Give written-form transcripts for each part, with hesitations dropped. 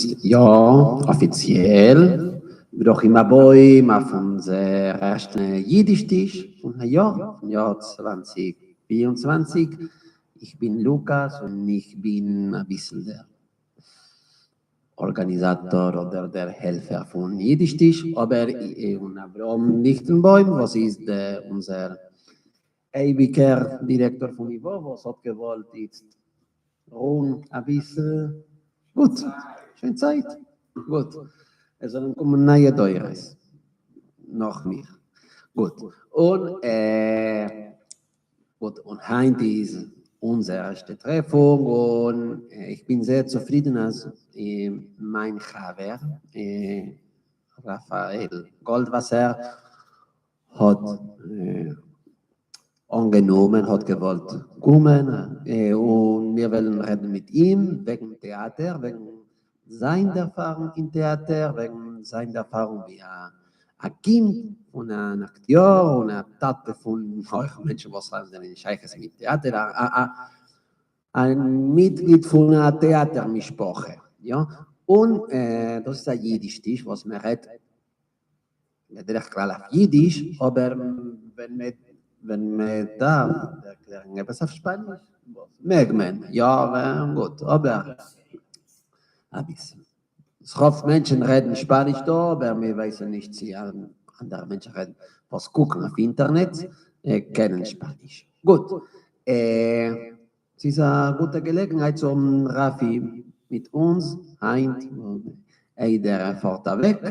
איצט יאָ, אָפֿיציעל, ברוכים הבאים אויף אונדזער ערשטן ייִדיש-טיש פֿון הײַיאָר, פֿון יאָר 2024. איך בין לוקאַס און איך בין אַ ביסל דער אָרגאַניזאַטאָר אָדער דער העלפֿער פֿון ייִדיש-טיש, אָבער און אַבֿרהם ליכטנבוים, וואָס איז דער אונדזער אייביקער דירעקטאָר פֿון ייִוואָ, וואָס האָט געוואָלט איצט רוען אַ ביסל. גוט, שוין צײַט. גוט. עס זאָלן קומען נײַע דורות נאָך מיר. גוט. און גוט, און הײַנט איז אונדזער ערשטע טרעפֿונג, און איך בין זייער צופֿרידן אַז מײַן חבֿר רפֿאל גאָלדוואַסער האָט אָנגענומען, האָט געוואָלט קומען, און מיר וועלן רעדן מיט אים וועגן טעאַטער, וועגן זײַן דערפֿאַרונג אין טעאַטער, וועגן זײַן דערפֿאַרונג ווי אַ קינד פֿון אַן אַקטיאָר און אַ טאַטע פֿון אויך מענטשן וואָס זענען שייכות מיט טעאַטער, אַ מיטגליד פֿון אַ טעאַטער־משפּחה, יאָ. און דאָס איז אַ ייִדיש־טיש וואָס מע רעדט בדרך כּלל אויף ייִדיש, אָבער ווען מע ווען מע דאַרף דערקלערן עפּעס אויף שפּאַניש, מעג מען, יאָ, גוט, אָבער אַ ביסל. ס'רובֿ מענטשן רעדן שפּאַניש דאָ, אָבער מיר ווייסן נישט צי אַנדערע מענטשן רעדן, וואָס קוקן אויף אינטערנעץ, קענען שפּאַניש. גוט, ס'איז אַ גוטע געלעגנהייט צו האָבן ראַפֿי מיט אונדז הײַנט, איידער ער פֿאָרט אַוועק.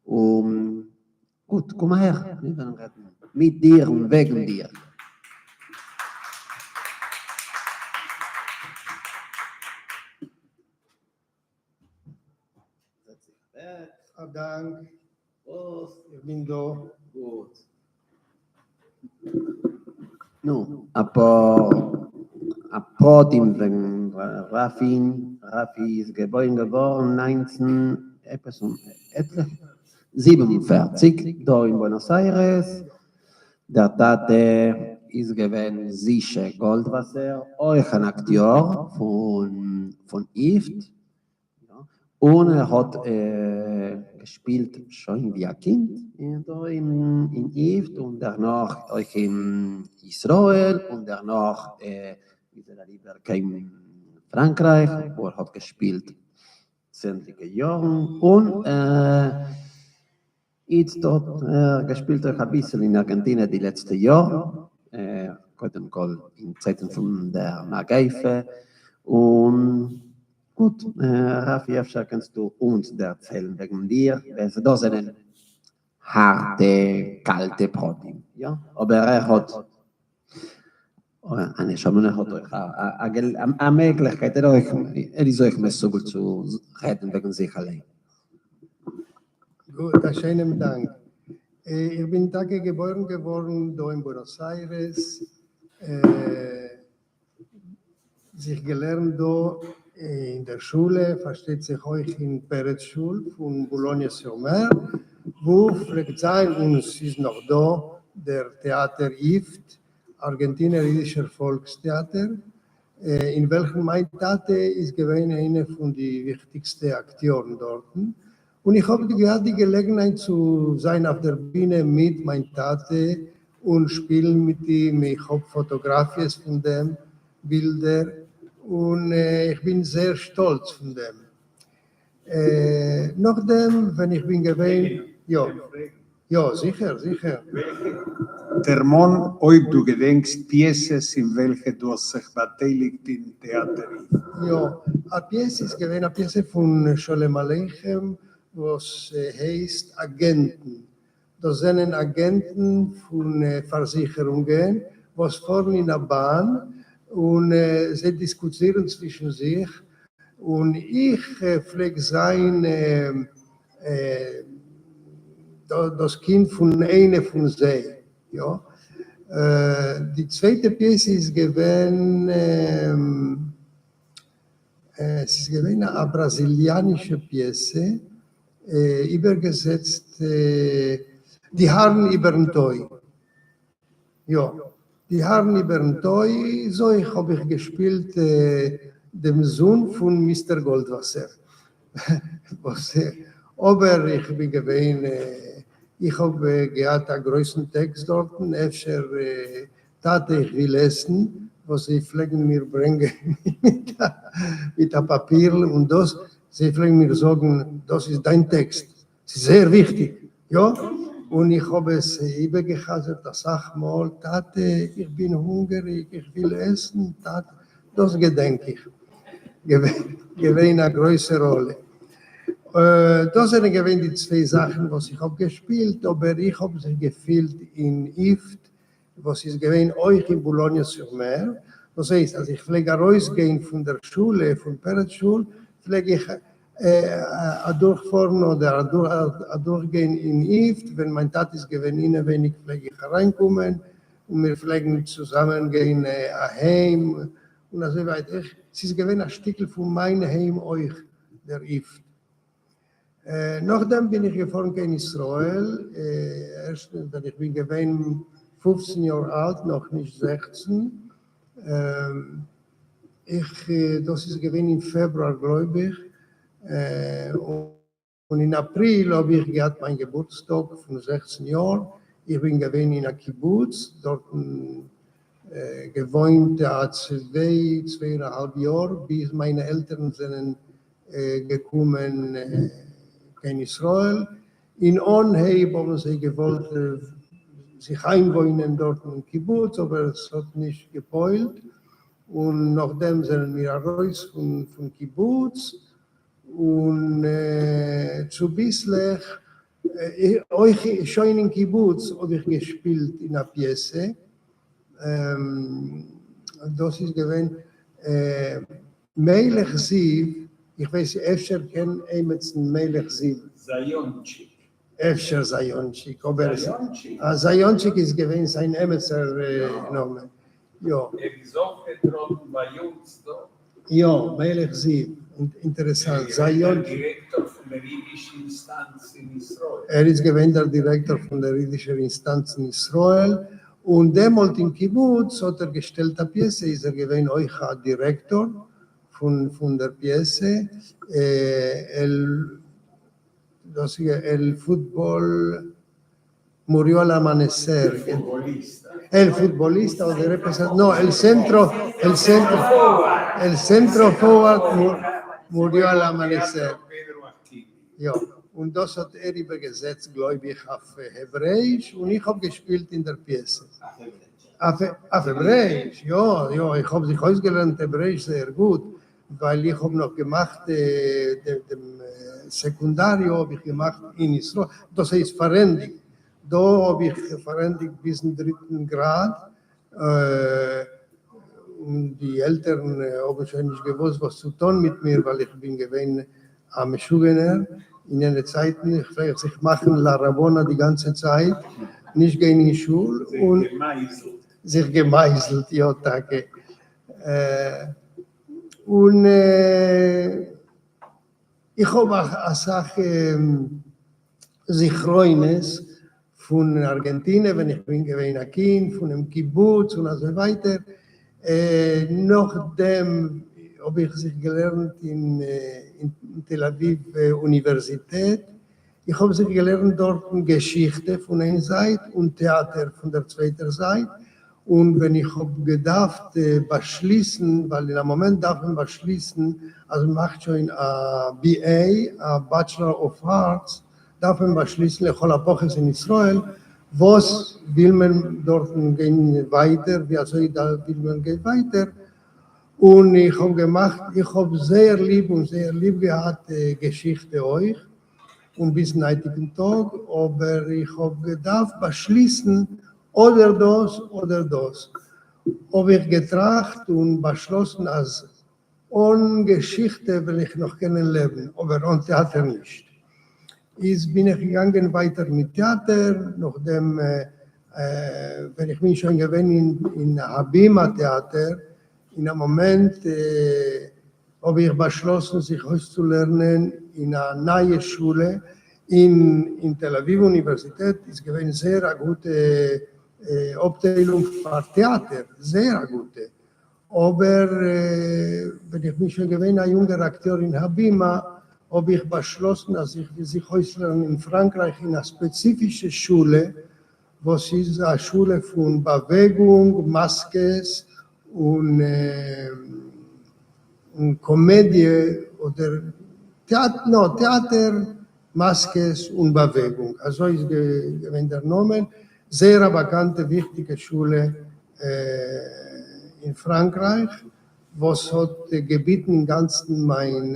און גוט, קום אַהער, מיר וועלן רעדן מיט דיר און וועגן דיר. זעץ זיך אַוועק. אַ דאַנק. וואָס? איך בין דאָ. גוט. נו, אַ פּאָר פּרטים וועגן ראַפֿין. ראַפֿי איז געבוירן געוואָרן נײַנצן עפּעס און עטלעכע 47 דאָ אין בוענאָס-אײַרעס. דער טאַטע איז געווען זישע גאָלדוואַסער, אויך אַן אַקטיאָר פֿון פֿון איפֿט, און ער האָט געשפּילט שוין ווי אַ קינד דאָ אין אין איפֿט, און דערנאָך אויך אין ישׂראל, און דערנאָך איז ער אַריבער קיין פֿראַנקרײַך, וווּ ער האָט געשפּילט צענדליקע יאָרן, און איצט האָט ער געשפּילט אויך אַ ביסל אין אַרגענטינע די לעצטע יאָר, קודם כּל אין צײַטן פֿון דער מגפֿה, און גוט, ראַפֿי, אפֿשר קענסטו אונדז דערציילן וועגן דיר, דאָס זענען האַרטע, קאַלטע פּרטים, יאָ? אָבער ער האָט אַ נשמה און ער האָט אויך אַ מעגלעכקייט, ער אויך, ער איז אויך מסוגל צו רעדן וועגן זיך אַליין. גוט, אַ שיינעם דאַנק. איך בין טאַקע געבוירן געוואָרן דאָ אין בוענאָס-אײַרעס, זיך געלערנט דאָ אין דער שולע, פֿאַרשטייט זיך אויך אין פּרץ-שול פֿון בולאָניע-סור-מער, וווּ פֿלעגט זײַן און ס'איז נאָך דאָ דער טעאַטער איפֿט, אַרגענטינער ייִדישער פֿאָלקס-טעאַטער, אין וועלכן מײַן טאַטע איז געווען איינער פֿון די וויכטיקסטע אַקטיאָרן דאָרטן. און איך האָב געהאַט די געלעגנהייט צו זײַן אויף דער בינע מיט מײַן טאַטע און שפּילן מיט אים. איך האָב פֿאָטאָגראַפֿיעס פֿון דעם, בילדער, און איך בין זייער שטאָלץ פֿון דעם. נאָך דעם, ווען איך בין געווען, יאָ, יאָ, זיכער, זיכער. דערמאָן אויב דו געדענקסט פּיעסעס אין וועלכע דו האָסט זיך באַטייליקט אין טעאַטער איפֿט. יאָ, אַ פּיעסע איז געווען אַ פּיעסע פֿון שלום-עליכם וואָס הייסט אַגענטן. דאָס זענען אַגענטן פֿון פֿאַרזיכערונגען וואָס פֿאָרן אין אַ באַן און זיי דיסקוטירן צווישן זיך, און איך פֿלעג זײַן דאס קינד פון איינע פון זיי, יא. די צווייטע פיעסע איז געווען, ס'איז געווען א בראזיליאנישע פיעסע, איבערגעזעצט די הארן איבערן טוי, יא, די הארן איבערן טוי, איז אויך האב איך געשפילט דעם זון פון מיסטער גאלדוואסער. וואס אבער איך בין געווען, איך האב געהאט א גרויסן טעקסט דארטן, אפשר טאטע איך וויל עסן, וואס זיי פלעגן מיר ברענגען מיט א פאפירל, און דאס, זיי פלעגן מיר זאגן, דאס איז דיין טעקסט, ס'איז זייער וויכטיג, יא, און איך האב עס איבערגעחזרט אסאך מאל, טאטע איך בין הונגעריג, איך וויל עסן, טאטע, דאס געדענק איך, געווען א גרויסע ראלע. דאס זענען געווען די צוויי זאכן וואס איך האב געשפילט, אבער איך האב זיך געפילט אין איפט, וואס איז געווען אויך אין בולאניע סור מער, דאס הייסט אז איך פלעג ארויסגיין פון דער שולע, פון פרץ שול, פלעג איך אדורכפארן אדער אדורכגיין אין איפט, ווען מיין טאטע איז געווען אינעווייניג פלעג איך אריינקומען, און מיר פלעגן צוזאמען גיין אהיים, און אזוי ווייטער, ס'איז געווען א שטיקל פון מיין היים אויך דער איפט. נאכדעם בין איך געפארן קיין ישראל, ערשט ווען איך בין געווען פופצן יאר אלט, נאכנישט זעכצן, איך, דאס איז געווען אין פעברואר גלויב איך, און אין אפריל האב איך געהאט מיין געבורטסטאג פון זעכצן יאר, איך בין געווען אין א קיבוץ, דארטן געוואוינט א צוויי, צוויי און א האלב יאר, ביז מיינע עלטערן זענען געקומען קיין ישראל, אין אנהייב האבן זיי געוואלט זיך איינוואוינען דארטן אין קיבוץ, אבער עס האט נישט געפועלט, און נאכדעם זענען מיר ארויס פון קיבוץ, און צוביסלעך, אויך שוין אין קיבוץ האב איך געשפילט אין א פיעסע, דאס איז געווען מלך זיו, איך ווייס אפשר קען עימיצן מלך זיו. זאיאנטשיק. אפשר זאיאנטשיק, אבער זאיאנטשיק איז געווען זיין אמת'ער נאמען, יא. ער איז אויפגעטראטן ביי אונז דא. יא, מלך זיו, אינטערעסאנט, זאיאנטשיק. דירעקטאר פון דער אידישע אינסטאנץ אין ישראל. ער איז געווען דער דירעקטאר פון דער אידישער אינסטאנץ אין ישראל, און דעמאלט אין קיבוץ האט ער געשטעלט א פיעסע, איז ער געווען אויך א דירעקטאר פון דער פיעסע, דאס איז el fútbol murió al amanecer. El futbolista. El futbolista אדער עפעס, no, el centro, el centro, el centro forward murió al amanecer. יא, און דאס האט ער איבערגעזעצט גלויב איך אויף העברעיש, און איך האב געשפילט אין דער פיעסע. אויף העברעיש, יא, יא, איך האב זיך אויסגעלערנט העברעיש זייער גוט, ווייל איך האב נאך געמאכט דעם סעקונדאריו האב איך געמאכט אין ישראל, דאס הייסט פארענדיגט, דא האב איך פארענדיגט ביזן דריטן גראד, און די עלטערן האבן שוין נישט געוואוסט וואס צו טון מיט מיר ווייל איך בין געווען א משוגענער אין יענע צייטן, איך פלעג זיך מאכן לרבנה די גאנצע צייט, נישט גיין אין שול, און זיך געמייזלט, יא טאקע, און איך האב אסאך זכרונות פון ארגענטינע ווען איך בין געווען א קינד, פונעם קיבוץ און אזוי ווייטער, נאכדעם האב איך זיך געלערנט אין תל אביב אוניווערזיטעט, איך האב זיך געלערנט דארטן געשיכטע פון איין זייט און טעאטער פון דער צווייטער זייט, און ווען איך האב געדארפט באשליסן, ווייל אין א מאמענט דארף מען באשליסן אז מען מאכט שוין א BA, א Bachelor of Arts, דארף מען באשליסן לכל הפחות אין ישראל, וואס וויל מען דארטן גיין ווייטער, ווי אזוי וויל מען גיין ווייטער, און איך האב געמאכט, איך האב זייער ליב און זייער ליב געהאט געשיכטע אויך, און ביזן היינטיגן טאג, אבער איך האב געדארפט באשליסן אדער דאס אדער דאס, האב איך געטראכט און באשלאסן אז אן געשיכטע וועל איך נאך קענען לעבן, אבער אן טעאטער נישט. איז בין איך געגאנגען ווייטער מיט טעאטער, נאכדעם ווען איך בין שוין געווען אין הבימה טעאטער, אין א מאמענט האב איך באשלאסן זיך אויסצולערנען אין א נייע שולע אין תל אביב אוניווערזיטעט, איז געווען זייער א גוטע אפטיילונג פאר טעאטער, זייער א גוטע, אבער ווען איך בין שוין געווען א יונגער אקטיאר אין הבימה, האב איך באשלאסן אז איך וויל זיך אויסלערנען אין פראנקרייך אין א ספעציפישע שולע, וואס איז א שולע פון באוועגונג, מאסקעס און קאמעדיע אדער טעאטער, מאסקעס און באוועגונג, אזוי איז געווען דער נאמען, זייער א באקאנטע וויכטיגע שולע אין פראנקרייך, וואס האט געביטן אינגאנצן מיין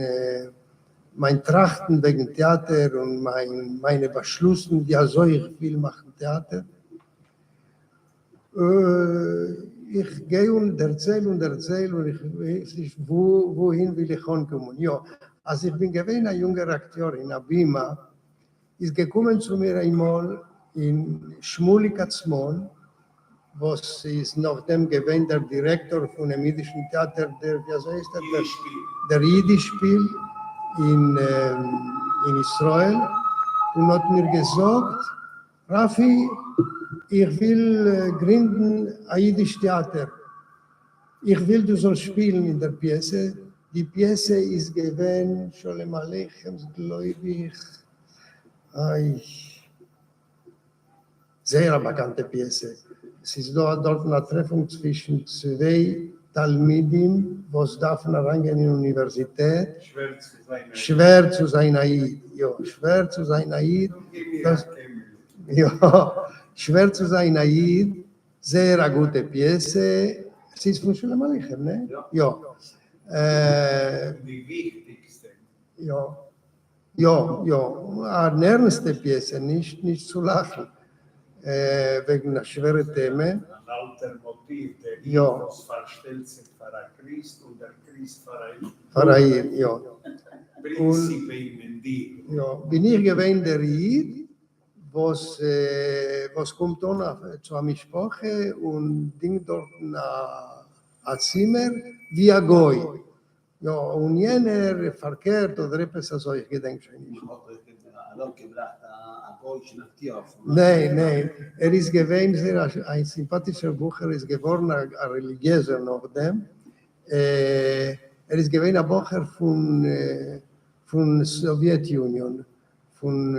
מיין טראכטן וועגן טעאטער און מיין מיינע באשלוסן ווי אזוי איך וויל מאכן טעאטער. איך גיי און דערצייל און דערצייל און איך ווייס נישט וואוהין וויל איך אנקומען. יא, אז איך בין געווען א יונגער אקטיאר אין הבימה, איז געקומען צו מיר איינמאל אין שמוליק עצמון, וואס איז נאכדעם געווען דער דירעקטאר פונעם אידישן טעאטער, דער, ווי אזוי הייסט ער, דער יידישפיל אין אין ישראל, און האט מיר געזאגט, רפי, איך וויל גרינדן א אידיש טעאטער, איך וויל דו זאלסט שפילן אין דער פיעסע, די פיעסע איז געווען שלום עליכם'ס גלויב איך, איי. זייער א באקאנטע פיעסע, ס'איז דא דארטן א טרעפונג צווישן צוויי תלמידים וואס דארפן אריינגיין אין אוניווערזיטעט, שווער צו זיין א איד, יא, שווער צו זיין א איד, יא, שווער צו זיין א איד, זייער א גוטע פיעסע, ס'איז פון שלום עליכם, נע? יא. די וויכטיגסטע. יא. יא יא, אן ערנסטע פיעסע, נישט נישט צו לאכן, וועגן א שווערע טעמע. אן אלטער מאטיוו, דער איד וואס פארשטעלט זיך פאר א קריסט און דער קריסט פאר א איד. פאר א איד, יא. Principe il mendico. יא, בין איך געווען דער איד וואס וואס קומט אן צו א משפחה און דינגט דארטן א צימער ווי א גוי. יא, און יענער פארקערט אדער עפעס אזוי, איך געדענק שוין נישט. מען האט ארויפגעבראכט א גוי'אישן אקטיאר פון. ניין ניין, ער איז געווען זייער א סימפאטישער בחור, איז געווארן א רעליגיעזער נאכדעם, ער איז געווען א בחור פון פון סאוויעט יוניאן, פון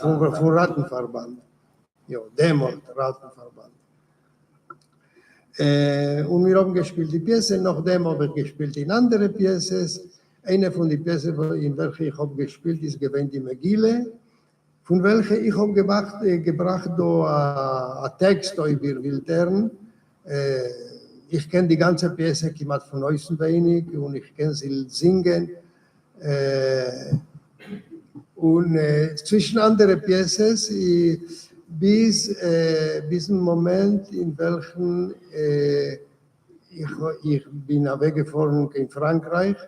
פון ראטן פארבאנד, יא, דעמאלט ראטן פארבאנד. און מיר האבן געשפילט די פיעסע, נאכדעם האב איך געשפילט אין אנדערע פיעסעס, איינע פון די פיעסעס אין וועלכע איך האב געשפילט איז געווען די מגילה, פון וועלכע איך האב געמאכט געבראכט דא א טעקסט אויב איר ווילט הערן, איך קען די גאנצע פיעסע כמעט פון אויסנווייניג און איך קען זי זינגען, און צווישן אנדערע פיעסעס ביז ביזן מאמענט אין וועלכן איך בין אוועקגעפארן קיין פראנקרייך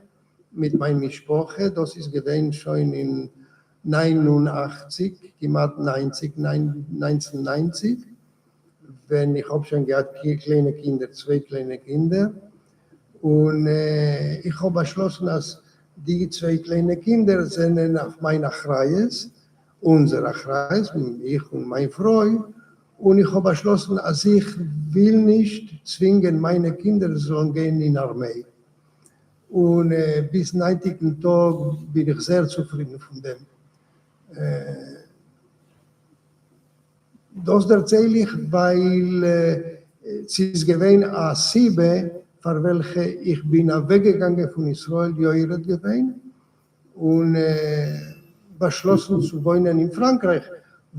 מיט מיין משפחה, דאס איז געווען שוין אין 89, כמעט 90, 1990, ווען איך האב שוין געהאט קליינע קינדער, צוויי קליינע קינדער, און איך האב באשלאסן אז די צוויי קליינע קינדער זענען אויף מיין אחריות, אונזער אחריות, איך און מיין פרוי, און איך האב באשלאסן אז איך וויל נישט צווינגען מיינע קינדער זאלן גיין אין ארמיי. און ביזן היינטיגן טאג בין איך זייער צופרידן פון דעם. דאס דערצייל איך ווייל ס'איז געווען א סיבה פאר וועלכע איך בין אוועקגעגאנגען פון ישראל יורד געווען און באשלאסן צו וואוינען אין פראנקרייך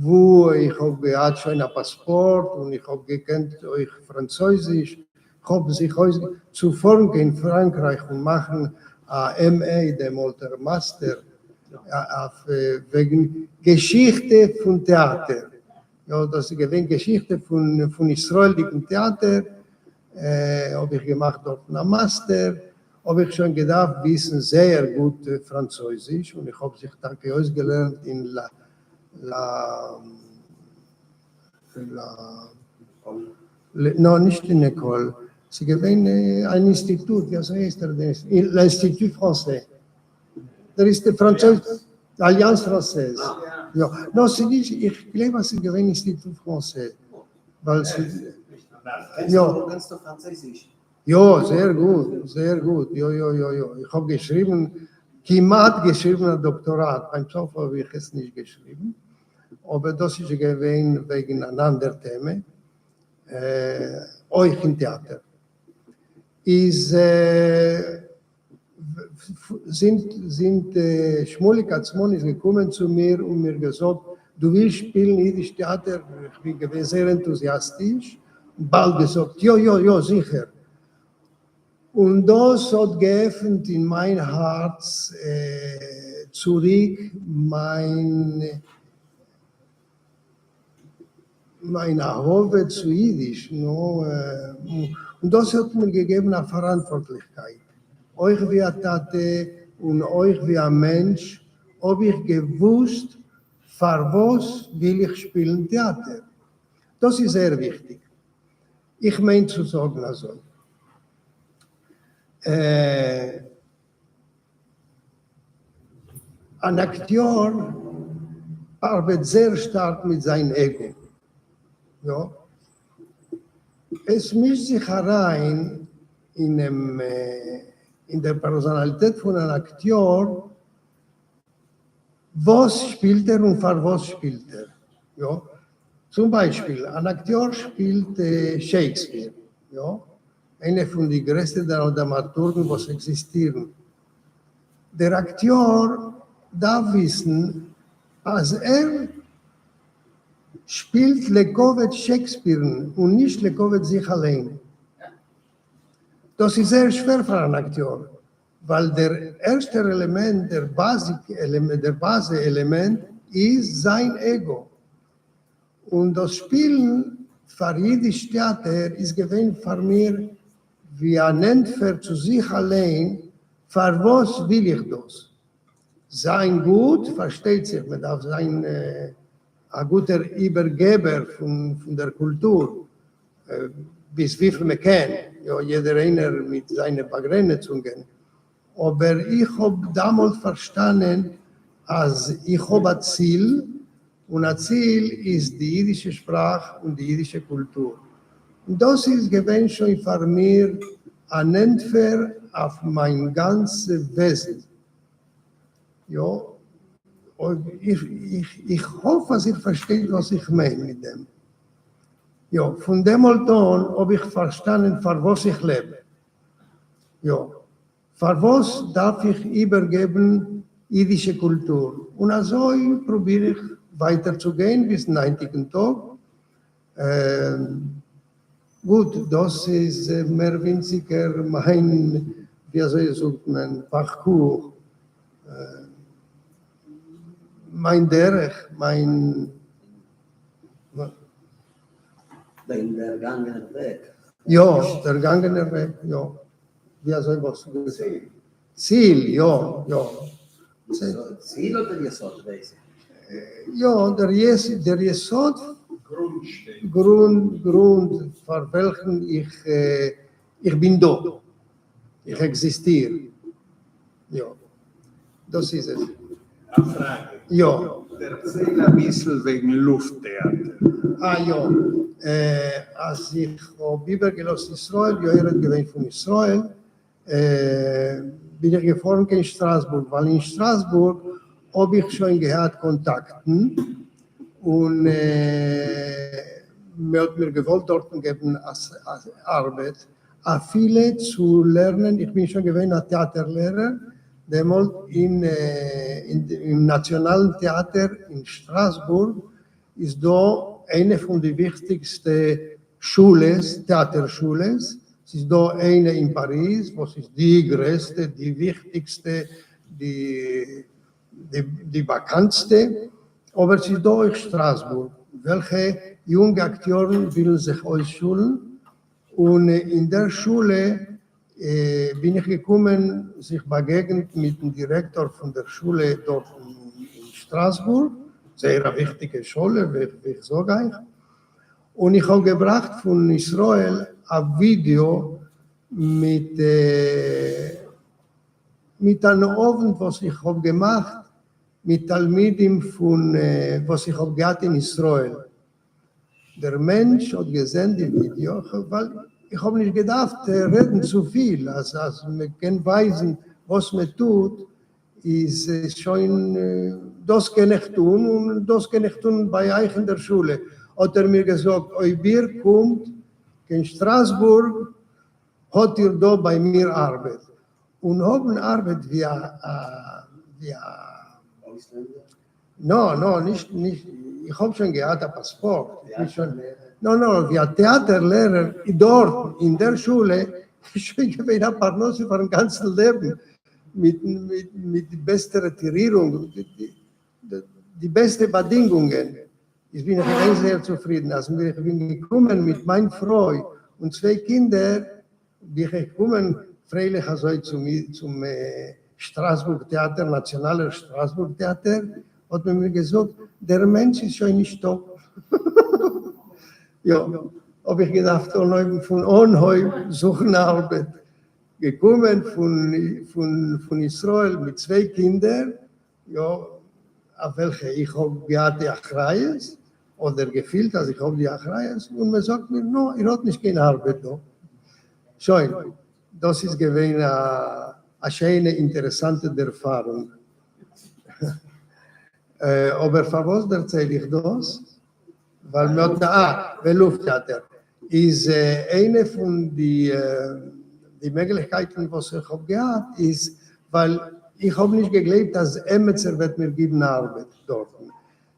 וואו איך האב געהאט שוין א פאספארט און איך האב געקענט אויך פראנצויזיש, כ'האב זיך אויס צו פארן קיין פראנקרייך און מאכן א MA דעמאלט א מאסטער אויף וועגן געשיכטע פון טעאטער, יא דאס איז געווען געשיכטע פון פון ישראל'דיגן טעאטער, האב איך געמאכט דארטן א מאסטער, האב איך שוין געדארפט וויסן זייער גוט פראנצויזיש, און איך האב זיך טאקע אויסגעלערנט אין לא לא לא נא נישט אין עקאל, ס'איז געווען אן אינסטיטוט, ווי אזוי הייסט ער דאס, l'Institut français, דער איז די פראנצויז, Alliance française, יא, נא ס'איז נישט, איך גלייב אז ס'איז געווען Institut français, ווייל ס'איז, יא. קענסטו פראנצויזיש? יא, זייער גוט, זייער גוט, יא יא יא יא, איך האב געשריבן. כּמעט געשריבן אַ דאָקטאָראַט, בײַם סוף האָב איך עס נישט געשריבן, אָבער דאָס איז געווען וועגן אַן אַנדער טעמע, אויך אין טעאַטער. איז זינט זינט שמוליק עצמון איז געקומען צו מיר און מיר געזאָגט, דו ווילסט שפּילן ייִדיש טעאַטער? איך בין געווען זייער ענטוזיאַסטיש, באַלד געזאָגט, יאָ, יאָ, יאָ, זיכער. און דאָס האָט געעפֿנט אין מײַן האַרץ צוריק מײַן מײַן אהבֿה צו ייִדיש, נו, און דאָס האָט מיר געגעבן אַ פֿאַראַנטוואָרטלעכקייט. אויך ווי אַ טאַטע און אויך ווי אַ מענטש האָב איך געוווּסט, פֿאַר וואָס וויל איך שפּילן טעאַטער. דאָס איז זייער וויכטיק. איך מיין צו זאגן אזוי. אן אקטיאר ארבעט זייער שטארק מיט זיין עגא. יא. עס מישט זיך אריין אינעם אין דער פערזאנאליטעט פון אן אקטיאר וואס שפילט ער און פארוואס שפילט ער. יא. צום ביישפיל, אן אקטיאר שפילט שייקספיר, יא, איינע פון די גרעסטע דראמאטורגן וואס עקזיסטירן. דער אקטיאר דארף וויסן אז ער שפילט לכבוד שייקספירן און נישט לכבוד זיך אליין. דאס איז זייער שווער פאר אן אקטיאר, ווייל דער ערשטער עלעמענט, דער basic עלעמענט, דער באזע עלעמענט איז זיין עגא. און דאס שפילן פאר אידיש טעאטער איז געווען פאר מיר ווי אן ענטפער צו זיך אליין, פארוואס וויל איך דאס? זיין גוט, פארשטייט זיך מען דארף זיין א גוטער איבערגעבער פון דער קולטור, ביז וויפיל מען קען, יא, יעדער איינער מיט זיינע באגרענעצונגען, אבער איך האב דאמאלט פארשטאנען אז איך האב א ציל, און א ציל איז די אידישע שפראך און די אידישע קולטור, און דאס איז געווען שוין פאר מיר אן ענטפער אויף מיין גאנצע וועזן, יא, איך האף אז איר פארשטייט וואס איך מיין מיט דעם. יא, פון דעמאלט אן האב איך פארשטאנען פארוואס איך לעב. יא, פארוואס דארף איך איבערגעבן אידישע קולטור, און אזוי פרוביר איך ווייטער צו גיין ביזן היינטיגן טאג. גוט, דאס איז מער ווינציגער מיין, ווי אזוי זאגט מען, פארקור, מיין דרך, מיין. דיין דערגאנגענער וועג. יא, דערגאנגענער וועג, יא. ווי אזוי וואלסטו געזאגט? ציל, יא, יא. ציל אדער יסוד? ווייס איך נישט. יא, דער יסוד, גרונד, גרונד פאר וועלכן איך איך בין דא, איך עקזיסטיר, יא, דאס איז עס. א פראגע. יא. דערצייל אביסל וועגן לופט טעאטער. אה יא, אז איך האב איבערגעלאזט ישראל, יורד געווען פון ישראל, בין איך געפארן קיין שטראסבורג, ווייל אין שטראסבורג האב איך שוין געהאט קאנטאקטן, און מען האט מיר געוואלט דארטן געבן ארבעט, אפילו צו לערנען, איך בין שוין געווען א טעאטער לערער דעמאלט אין נאציאנאלן טעאטער אין שטראסבורג איז דא איינע פון די וויכטיגסטע שולעס, טעאטער שולעס, ס'איז דא איינע אין פאריז וואס איז די גרעסטע, די וויכטיגסטע, די באקאנטסטע, אבער ס'איז דא אויך שטראסבורג, וועלכע יונגע אקטיארן ווילן זיך אויסשולן, און אין דער שולע בין איך געקומען זיך באגעגנט מיטן דירעקטאר פון דער שולע דארט אין שטראסבורג, זייער א וויכטיגע שולע ווי איך זאג אייך, און איך האב געבראכט פון ישראל א ווידעא מיט מיט אן אוונט וואס איך האב געמאכט מיט תלמידים פון וואס איך האב געהאט אין ישראל. דער מענטש האט געזען די ווידעא, ווייל איך האב נישט געדארפט רעדן צופיל אז אז מען קען ווייזן וואס מען טוט. איז שוין דאס קען איך טון און דאס קען איך טון ביי אייך אין דער שולע, האט ער מיר געזאגט, אויב איר קומט קיין שטראסבורג האט איר דא ביי מיר ארבעט, און האבן ארבעט ווי א ווי א. נא נא נישט נישט איך האב שוין געהאט א פאספארט איך בין שוין נא נא ווי א טעאטער לערער דארט אין דער שולע איז שוין געווען א פרנסה פארן גאנצן לעבן מיט מיט די בעסטע רעטירירונג די בעסטע באדינגונגען איז בין איך געווען זייער צופרידן אז איך בין געקומען מיט מיין פרוי און צוויי קינדער בין איך געקומען פרייליך אזוי צום שטראסבורג טעאטער, נאציאנאלער שטראסבורג טעאטער, האט מען מיר געזאגט, דער מענטש איז שוין נישטא. יא, האב איך געדארפט אנהויבן פון אנהויב זוכן ארבעט. געקומען פון ישראל מיט צוויי קינדער, יא, אויף וועלכע איך האב געהאט די אחריות, אדער געפילט אז איך האב די אחריות, און מען זאגט מיר, נא, איר האט נישט קיין ארבעט דא. שוין, דאס איז געווען א שיינע אינטערעסאנטע דערפארונג. אבער פארוואס דערצייל איך דאס? ווייל מען האט אה, ולופט-טעאטער איז איינע פון די די מעגליכקייטן וואס איך האב געהאט איז ווייל איך האב נישט געגלייבט אז עמעצער וועט מיר גיבן ארבעט דארטן.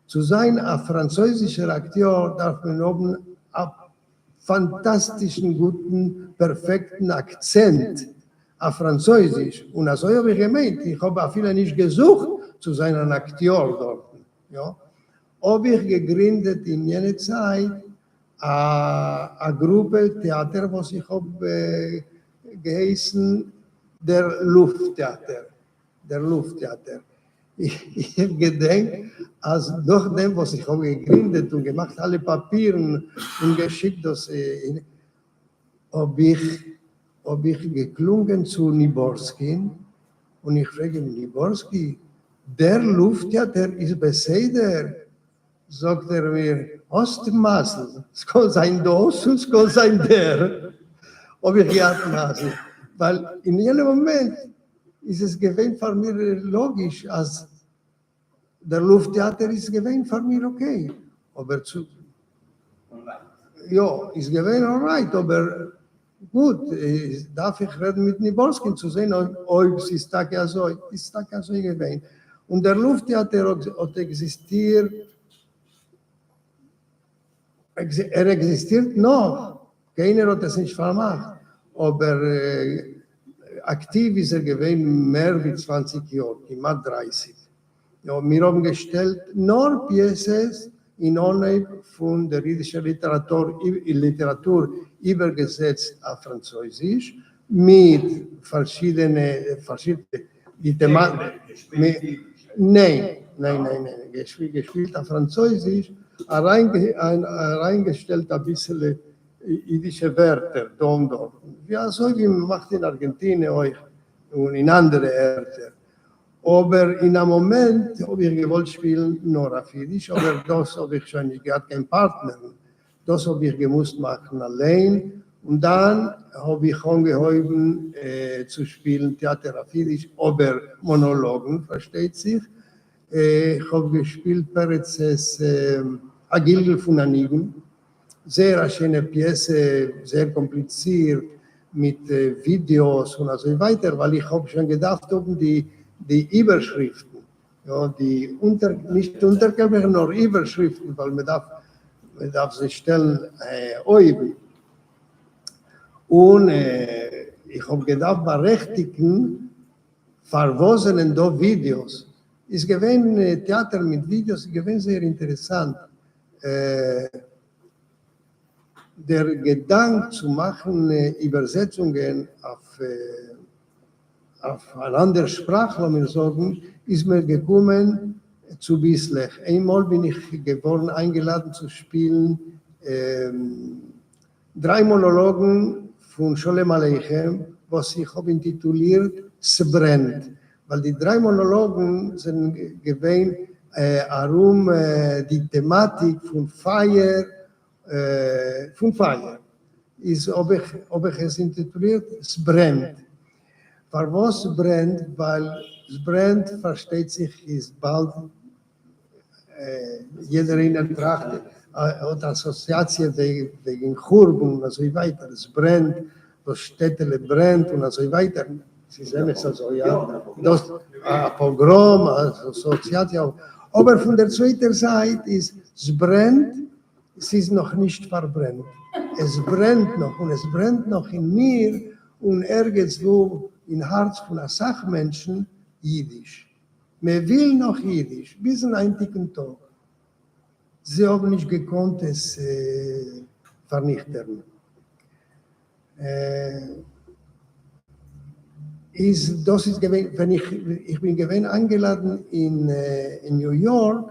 צו זיין א פראנצויזישער אקטיאר דארף מען האבן א פאנטאסטישן גוטן פערפעקטן אקצענט אויף פראנצויזיש, און אזוי האב איך געמיינט, איך האב אפילו נישט געזוכט צו זיין אן אקטיאר דארטן, יא, האב איך געגרינדעט אין יענע צייט א א גרופע טעאטער וואס איך האב געהייסן דער לופט טעאטער, דער לופט טעאטער. איך געדענק אז נאכדעם וואס איך האב געגרינדעט און געמאכט אלע פאפירן און געשיקט דאס האב איך האב איך געקלונגען צו ניבארסקין און איך פרעג אים, ניבארסקי, דער לופט-טעאטער איז בסדר? זאגט ער מיר, האסט מזל, ס'קען זיין דאס און ס'קען זיין דער. האב איך געהאט מזל, ווייל אין יענע מאמענט איז עס געווען פאר מיר לאגיש אז דער לופט טעאטער איז געווען פאר מיר okay, אבער צו יא איז געווען alright, אבער גוט דארף איך רעדן מיט ניבארסקין צו זען אויב ס'איז טאקע אזוי, איז טאקע אזוי געווען, און דער לופט טעאטער האט עקזיסטירט, ער עקזיסטירט נאך, קיינער האט עס נישט פארמאכט, אבער אקטיוו איז ער געווען מער ווי צוואנציג יאר, כמעט דרייסיג. יא, מיר האבן געשטעלט נאר פיעסעס אין אנהייב פון דער אידישער ליטעראטור איבערגעזעצט אויף פראנצויזיש, מיט פארשידענע ניין, ניין, ניין, ניין, געשפילט אויף פראנצויזיש, אריינגעשטעלט אביסעלע אידישע ווערטער דא און דארטן, ווי אזוי ווי מען מאכט אין ארגענטינע אויך און אין אנדערע ערטער, אבער אין א מאמענט האב איך געוואלט שפילן נאר אויף אידיש, אבער דאס האב איך שוין נישט געהאט קיין פארטנערן, דאס האב איך געמוזט מאכן אליין, און דאן האב איך אנגעהויבן צו שפילן טעאטער אויף אידיש, אבער מאנאלאגן פארשטייט זיך, איך האב געשפילט פרצ'ס א גלגול פון א ניגון, זייער א שיינע פיעסע, זייער קאמפליצירט מיט ווידיאוס און אזוי ווייטער, ווייל איך האב שוין געדארפט האבן די די איבערשריפטן, יא, די אונטער, נישט אונטערקעפלעך נאר איבערשריפטן, ווייל מען דארף מען דארף זיי שטעלן אויבן, און איך האב געדארפט בארעכטיגן פארוואס זענען דא ווידיאוס, איז געווען טעאטער מיט ווידיאוס איז געווען זייער אינטערעסאנט, דער געדאנק צו מאכן איבערזעצונגען אויף אן אנדער שפראך לאמיר זאגן איז מיר געקומען צוביסלעך, איינמאל בין איך געווארן איינגעלאדן צו שפילן דריי מאנאלאגן פון שלום עליכם וואס איך האב אינטיטולירט ס'ברענט, ווייל די דריי מאנאלאגן זענען געווען ארום די טעמאטיק פון פייער, פון פייער, איז האב איך האב איך עס אינטיטולירט ס'ברענט. פֿאַר וואָס ברענט? ווײַל ס'ברענט, פֿאַרשטייט זיך, איז באַלד יעדער איינער טראַכט, האָט אַסאָציאַציע וועגן חורבן און אַזוי ווײַטער. עס ברענט, דאָס שטעטעלע ברענט און אַזוי ווײַטער. ס'איז אמת אַזוי, יאָ? דאָס אַ פּאָגראָם, אַסאָציאַציע. אָבער פֿון דער צווייטער זײַט איז ס'ברענט, ס'איז נאָך נישט פֿאַרברענט. עס ברענט נאָך און עס ברענט נאָך אין מיר און ערגעץ וווּ אין האַרץ פֿון אַ סך מענטשן ייִדיש. מע וויל נאָך ייִדיש ביזן הײַנטיקן טאָג. זיי האָבן נישט געקאָנט עס פֿאַרניכטערן. איז דאָס איז געווען ווען איך איך בין געווען אײַנגעלאַדן אין אין ניו יאָרק,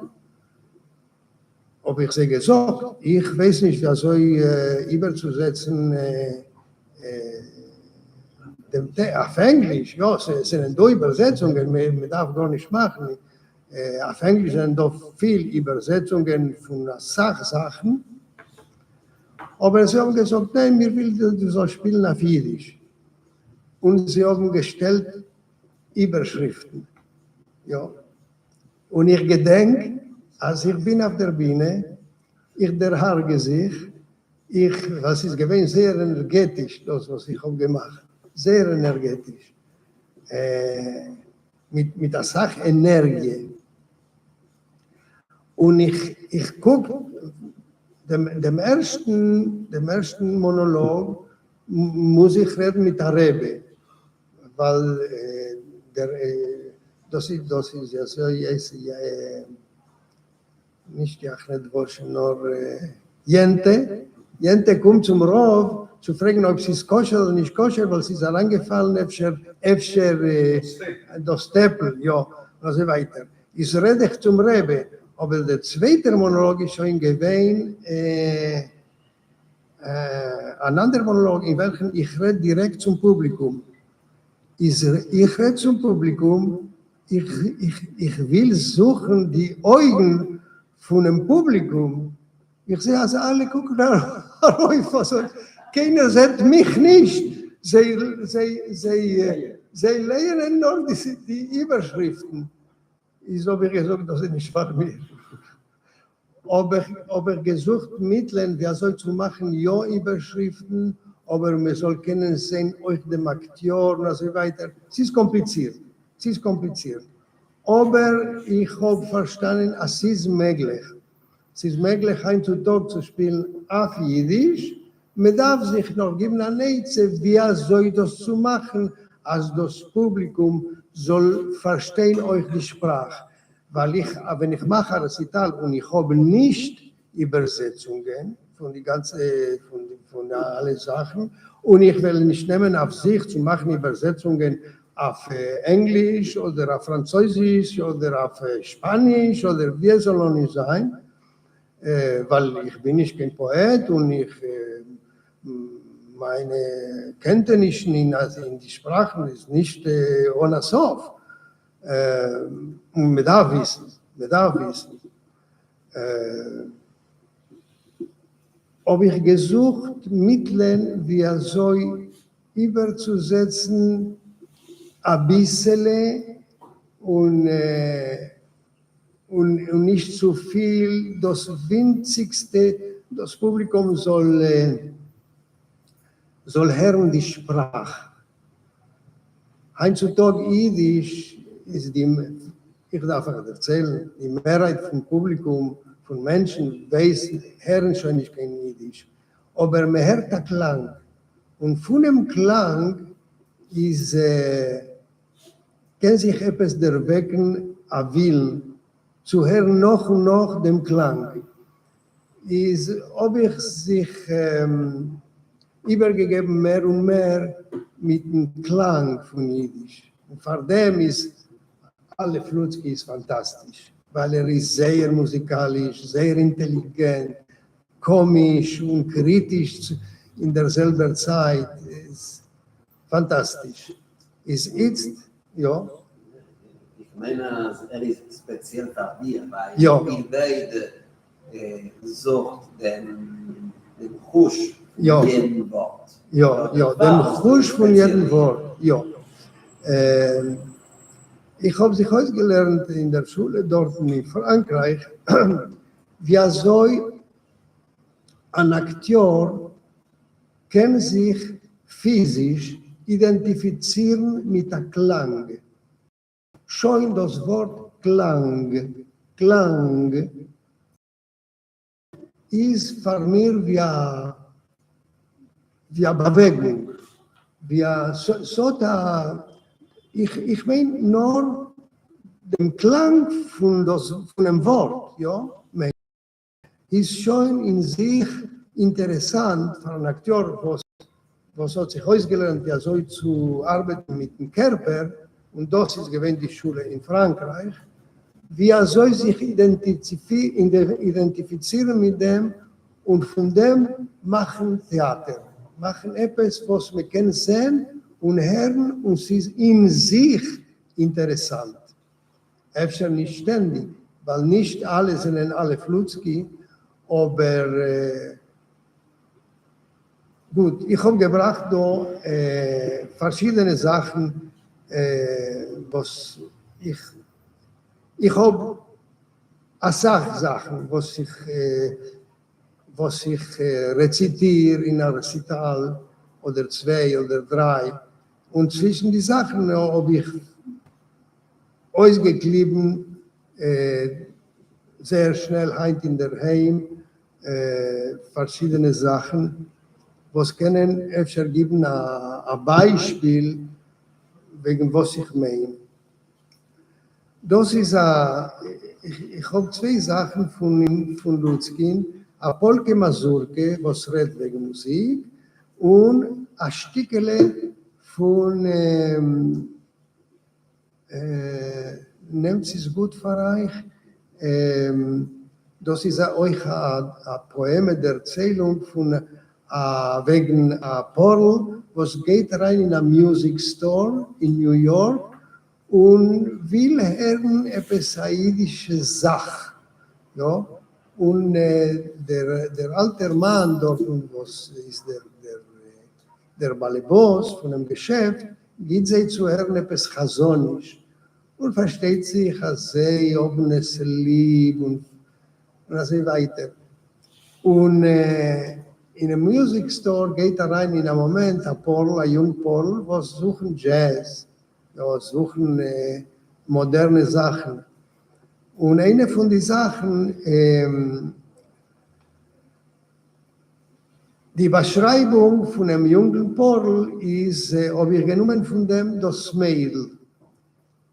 האָב איך זיי געזאָגט, איך ווייס נישט ווי אַזוי איבערצוזעצן דעם אויף ענגליש, יאָ, ס'זענען דאָ איבערזעצונגען, מע דאַרף גאָרנישט מאַכן. אויף ענגליש זענען דאָ פֿיל איבערזעצונגען פֿון אַ סך זאַכן. אָבער זיי האָבן געזאָגט, ניין, מיר ווילן דו זאָלסט שפּילן אויף ייִדיש. און זיי האָבן געשטעלט איבערשריפֿטן. יאָ. און איך געדענק, אַז איך בין אויף דער בינע, איך דערהרגע זיך, איך, ווײַל ס'איז געווען זייער ענערגעטיש דאָס וואָס איך האָב געמאַכט, זייער ענערגעטיש, מיט מיט אַ סך ענערגיע. און איך איך קוק דעם דעם ערשטן דעם ערשטן מאָנאָלאָג מוז איך רעדן מיט אַ רבי, ווײַל דער דאָס איז דאָס איז אַזוי נישט יחנה דבשה נאָר יענטע, יענטע קומט צום רב צו פֿרעגן אויב ס'איז כּשר אָדער נישט כּשר, ווײַל ס'איז אַרײַנגעפֿאַלן אפֿשר אפֿשר דאָס טעפּל, יאָ, און אַזוי ווײַטער. איז רעד איך צום רבי, אָבער דער צווייטער מאָנאָלאָג איז שוין געווען אַן אַנדער מאָנאָלאָג, אין וועלכן איך רעד דירעקט צום פּובליקום. איז איך רעד צום פּובליקום, איך איך איך וויל זוכן די אויגן פֿונעם פּובליקום, איך זע אַז אַלע קוקן אַרויף אַזוי, קיינער זעט מיך נישט, זיי זיי זיי זיי לייענען נאָר די די איבערשריפֿטן. איז האָב איך געזאָגט, דאָס איז נישט פֿאַר מיר. האָב איך האָב איך געזוכט מיטלען ווי אַזוי צו מאַכן יאָ איבערשריפֿטן, אָבער מע זאָל קענען זען אויך דעם אַקטיאָר און אַזוי ווײַטער. ס'איז קאָמפּליצירט, ס'איז קאָמפּליצירט. אָבער איך האָב פֿאַרשטאַנען אַז ס'איז מעגלעך. ס'איז מעגלעך הײַנט צו טאָג צו שפּילן אויף ייִדיש. מע דאַרף זיך נאָר גיבן אַן עצה ווי אַזוי דאָס צו מאַכן, אַז דאָס פּובליקום זאָל פֿאַרשטיין אויך די שפּראַך. ווײַל איך, ווען איך מאַך אַ רעציטאַל און איך האָב נישט איבערזעצונגען פֿון די גאַנצע, פֿון פֿון אַלע זאַכן, און איך וועל נישט נעמען אויף זיך צו מאַכן איבערזעצונגען אויף ענגליש אָדער אויף פֿראַנצויזיש אָדער אויף שפּאַניש אָדער ווי עס זאָל נאָר נישט זײַן, ווײַל איך בין נישט קיין פּאָעט און איך מײַנע קענטענישן אין אין די שפּראַכן איז נישט אָן אַ סוף. און מע דאַרף וויסן, מע דאַרף וויסן. האָב איך געזוכט מיטלען ווי אַזוי איבערצוזעצן אַ ביסעלע און און נישט צו פֿיל, דאָס ווינציקסטע, דאָס פּובליקום זאָל זאָל הערן די שפּראַך. הײַנט צו טאָג ייִדיש איז די, איך דאַרף אײַך דערציילן, די מערהייט פֿון פּובליקום, פֿון מענטשן ווייסן, הערן שוין נישט קיין ייִדיש, אָבער מע הערט אַ קלאַנג, און פֿונעם קלאַנג איז, קען זיך עפּעס דערוועקן אַ ווילן צו הערן נאָך און נאָך דעם קלאַנג. איז האָב איך זיך איבערגעגעבן מער און מער מיטן קלאַנג פֿון ייִדיש, און פֿאַר דעם איז א' לוצקי איז פֿאַנטאַסטיש, ווײַל ער איז זייער מוזיקאַליש, זייער אינטעליגענט, קאָמיש און קריטיש אין דער זעלבער צײַט. איז פֿאַנטאַסטיש. איז איצט, יאָ. איך מיין אַז ער איז ספּעציעל פֿאַר דיר, ווײַל איר ביידע זוכט דעם חוש פֿון יעדן וואָרט. יאָ, יאָ, דעם חוש פֿון יעדן וואָרט, יאָ. איך האב זיך אויסגעלערנט אין דער שולע דארטן אין פראנקרייך ווי אזוי אן אקטיאר קען זיך פיזיש אידענטיפיצירן מיט א קלאנג. שוין דאס ווארט קלאנג, קלאנג, איז פאר מיר ווי א ווי א באוועגונג, ווי א ס'האט א, איך איך מיין נאר דעם קלאנג פון דאס פונעם ווארט, יא, מיין איז שוין אין זיך אינטערעסאנט פאר אן אקטיאר וואס וואס האט זיך אויסגעלערנט ווי אזוי צו ארבעטן מיטן קערפער, און דאס איז געווען די שולע אין פראנקרייך, ווי אזוי זיך אידענטיפיצירן מיט דעם, און פון דעם מאכן טעאטער, מאכן עפעס וואס מען קען זען און הערן און ס'איז אין זיך אינטערעסאנט. אפשר נישט שטענדיג, ווייל נישט אלע זענען אלף לוצקי, אבער גוט, איך האב געבראכט דא פארשידענע זאכן וואס איך, איך האב אסאך זאכן וואס איך וואס איך רעציטיר אין א רעסיטאל אדער צוויי אדער דריי, און צווישן די זאכן האב איך אויסגעקליבן זייער שנעל היינט אינדערהיים פארשידענע זאכן וואס קענען אפשר גיבן א ביישפיל וועגן וואס איך מיין. דאס איז א, איך האב צוויי זאכן פון לוצקין, א פאלקע מאזורקע וואס רעדט וועגן מוזיק, און א שטיקעלע פון נעמט ס'איז גוט פאר אייך, דאס איז אויך א פאעמע דערציילונג פון וועגן א פארל וואס גייט אריין אין א music store אין ניו יארק און וויל הערן עפעס א אידישע זאך, יא, און דער אלטער מאן דארטן וואס איז דער דער באלעבאס פונעם געשעפט גיט זיי צו הערן עפעס חזניש, און פארשטייט זיך אז זיי האבן עס ליב און אזוי ווייטער. און אינעם music store גייט אריין אין א מאמענט א פארל, א יונג פארל, וואס זוכן דזשעז, יא, זוכן מאדערנע זאכן, און איינע פון די זאכן, די באשרייבונג פונעם יונגן פארל איז האב איך גענומען פון דעם דאס מיידל.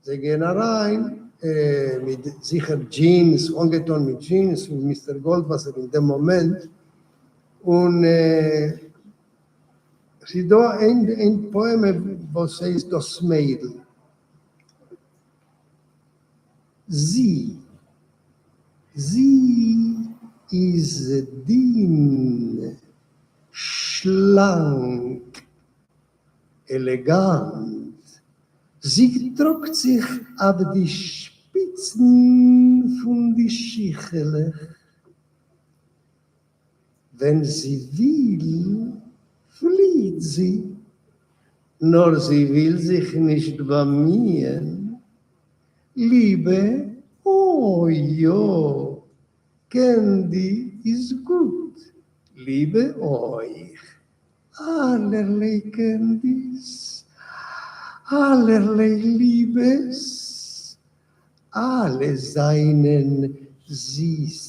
זיי גייען אריין מיט זיכער דזשינס, אנגעטון מיט דזשינס און מיסטער גאלדוואסער אין דעם מאמענט, און ס'איז דא איין פאעמע וואס הייסט דאס מיידל. זי, זי איז דין, שלאנק, עלעגאנט, זי טראגט זיך אויף די שפיצן פון די שיכעלעך, ווען זי וויל פליט זי, נאר זי וויל זיך נישט באמיען, ליבע, אוי יא, candy איז גוט, ליבע אויך, אלערליי candies, אלערליי ליבעס, אלע זענען זיס,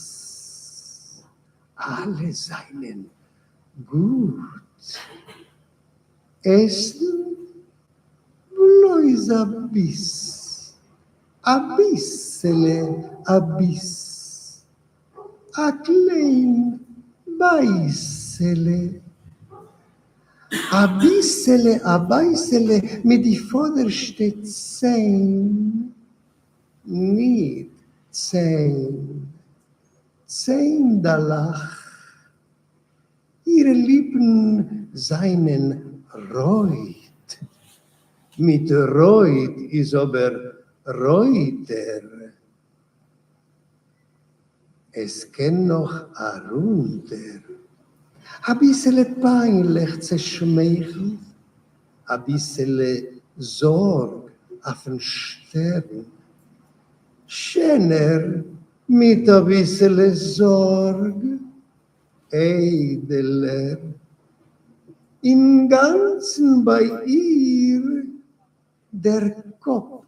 אלע זענען גוט, עסן בלויז א ביס, א ביסעלע א ביס, א קליין בייסעלע, א ביסעלע א בייסעלע מיט די פאדערשטע ציין, ניט ציין, ציינדעלעך. אירע ליפן זיינען רויט, מיט רויט איז אבער רויטער, עס קען נאך ארונטער, אביסעלע פיינליך צעשמייכלט, אביסעלע. זאָרג אויפֿן שטערן. שענער מיט אַ ביסעלע זאָרג, איידעלער. אין גאַנצן בײַ איר דער קאָפּ.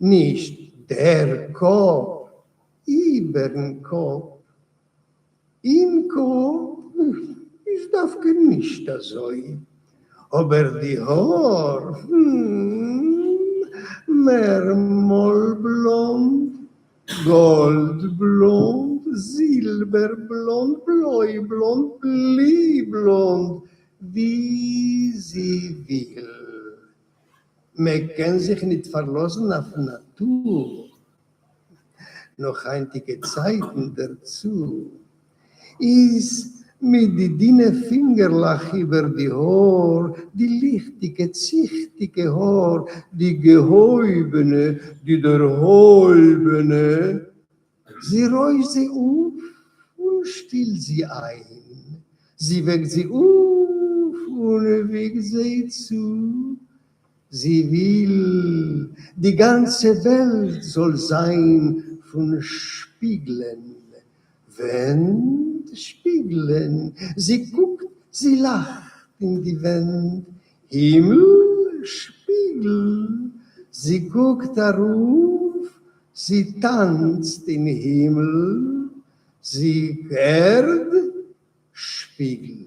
נישט דער קאָפּ, איבערן קאָפּ. אין קאָפּ איז דווקא נישט אַזוי, אָבער די האָר, מער מאָל בלאָנד, גאָלד-בלאָנד, זילבער-בלאָנד, בלוי-בלאָנד, בלי-בלאָנד, ווי זי וויל. מע קען זיך ניט פֿאַרלאָזן אויף נאַטור, נאָך הײַנטיקע צײַטן דערצו. איז מיט די דינע פֿינגערלעך איבער די האָר, די ליכטיקע, ציכטיקע האָר, די געהויבענע, די דערהויבענע. זי רוישט זיי אויף און שטילט זיי אײַן, זי וועקט זיי אויף און וויגט זיי צו. זי וויל, די גאַנצע וועלט זאָל זײַן פֿון שפּיגלען, ווענט, שפּיגלען. זי קוקט, זי לאַכט אין די ווענט, הימל, שפּיגל. זי קוקט אַרויף, זי טאַנצט אין הימל, זי ערד, שפּיגל.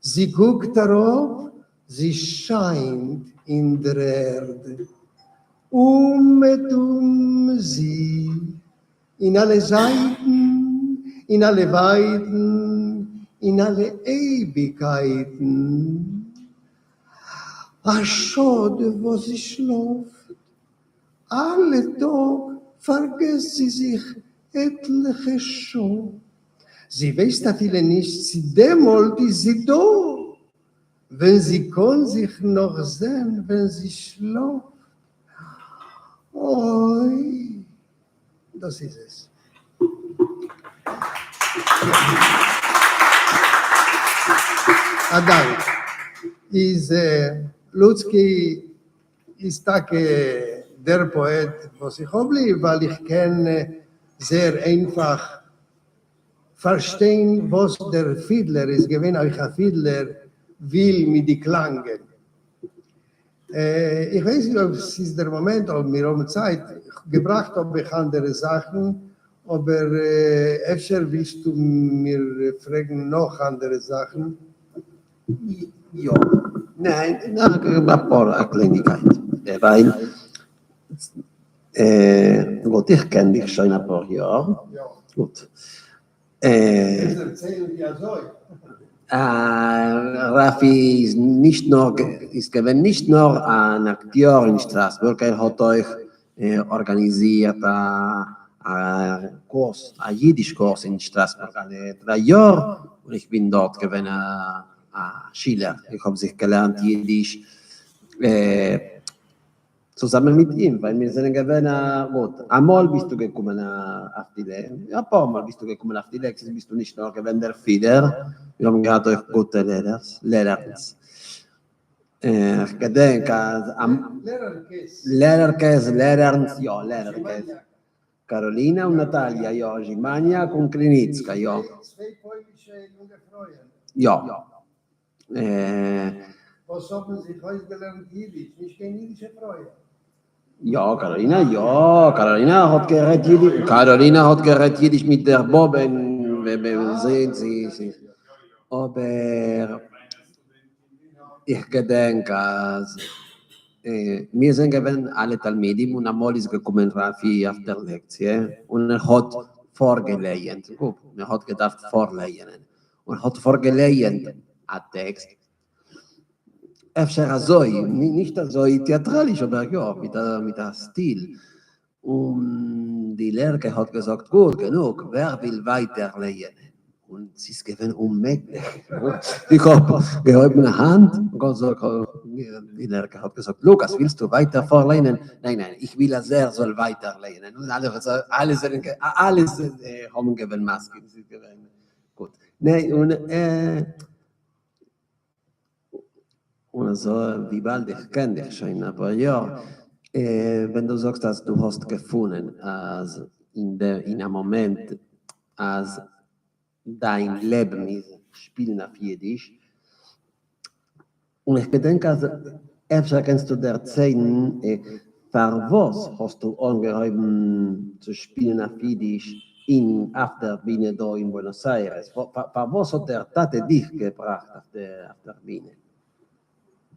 זי קוקט אַראָפּ, זי שײַנט אין דר'ערד. אומעטום זי, אין אַלע זײַטן, אין אַלע ווײַטן, אין אַלע אייביקייטן. אַ שאָד וואָס זי שלאָפֿט. אַלע טאָג פֿאַרגעסט זי זיך עטלעכע שעה. זי ווייסט אַפֿילו נישט צי דעמאָלט איז זי דאָ, ווען זי קאָן זיך נאָך זען ווען זי שלאָפֿט. אוי, דאָס איז עס. אַ דאַנק. איז לוצקי איז טאַקע דער פּאָעט וואָס איך האָב ליב, ווײַל איך קען זייער איינפֿאַך פֿאַרשטיין וואָס דער פֿידלער איז געווען אויך אַ פֿידלער וויל מיט די קלאַנגען. איך ווייס נישט אויב ס'איז דער מאָמענט, אויב מיר האָבן צײַט, געבראַכט האָב איך אַנדערע זאַכן, אָבער אפֿשר ווילסטו מיר פֿרעגן נאָך אַנדערע זאַכן? יא, ניין, א פאר א קלייניגקייט, ווייל גוט איך קען דיך שוין אפאר יאר, גוט. ראפי איז נישט נאר איז געווען נישט נאר אן אקטיאר אין שטראסבורג, ער האט אויך ארגאניזירט א קורס, א אידיש קורס אין שטראסבורג אלע דריי יאר, און איך בין דארט געווען א שילער, איך האב זיך געלערנט אידיש צוזאמען מיט אים, ווייל מיר זענען געווען א, גוט, אמאל ביסטו געקומען אויף די לעקציעס, אפאר מאל ביסטו געקומען אויף די לעקציעס, ביסטו נישט נאר געווען דער פידלער, מיר האבן געהאט אויך גוטע לערערס, לערערנס. איך געדענק אז לערערקעס, לערערנס, יא, לערערקעס. קאראלינא און נאטאליא, יא, זשימאניאק און קריניצקא, יא. צוויי פוילישע יונגע פרויען. יא. וואס האבן זיך אויסגעלערנט יידיש, נישט קיין יידישע פרויען. יא, קאראלינא, יא, קאראלינא האט גערעדט יידיש, קאראלינא האט גערעדט יידיש מיט דער באבען, זי, זי, זי, אבער איך געדענק אז מיר זענען געווען אלע תלמידים און אמאל איז געקומען ראפי אויף דער לעקציע און ער האט פארגעלייענט, גוט, מען האט געדארפט פארלייענען, און האט פארגעלייענט א טעקסט, אפשר אזוי, נישט אזוי טעאטראליש אבער יא, מיט א סטיל, און די לערערקע האט געזאגט, גוט, גענוג, ווער וויל ווייטער לייענען? און ס'איז געווען אוממעגליך, איך האב געהויבן א האנט, די לערערקע האט געזאגט, לוקאס, ווילסטו ווייטער פארלייענען? ניין, ניין, איך וויל אז ער זאל ווייטער לייענען, און אלע אלע זענען אלע האבן געווען מסכים, ס'איז געווען גוט. ניין, און און און אזוי וויבאלד איך קען דיך שוין אפאר יאר, ווען דו זאגסט אז דו האסט געפונען אז אין דער אין א מאמענט אז דיין לעבן איז שפילן אויף אידיש, און איך געדענק אז אפשר קענסטו דערציילן פארוואס האסטו אנגעהויבן צו שפילן אויף אידיש אין אויף דער בינע דא אין בוענאס איירעס, פארוואס האט דער טאטע דיך געבראכט אויף דער בינע?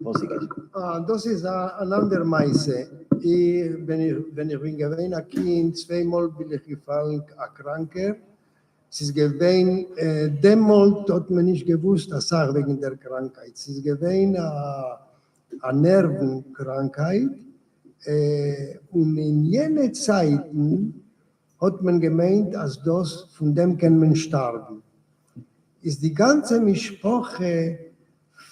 וואס איז געשען? אה, דאס איז אן אנדער מעשה. איך ווען איך ווען איך בין געווען א קינד, צוויי מאל בין איך געפאלן א קראנקער. ס'איז געווען, דעמאלט האט מען נישט געוואוסט אסאך וועגן דער קראנקייט. ס'איז געווען א נערוון קראנקייט, און אין יענע צייטן האט מען געמיינט אז דאס פון דעם קען מען שטארבן. איז די גאנצע משפחה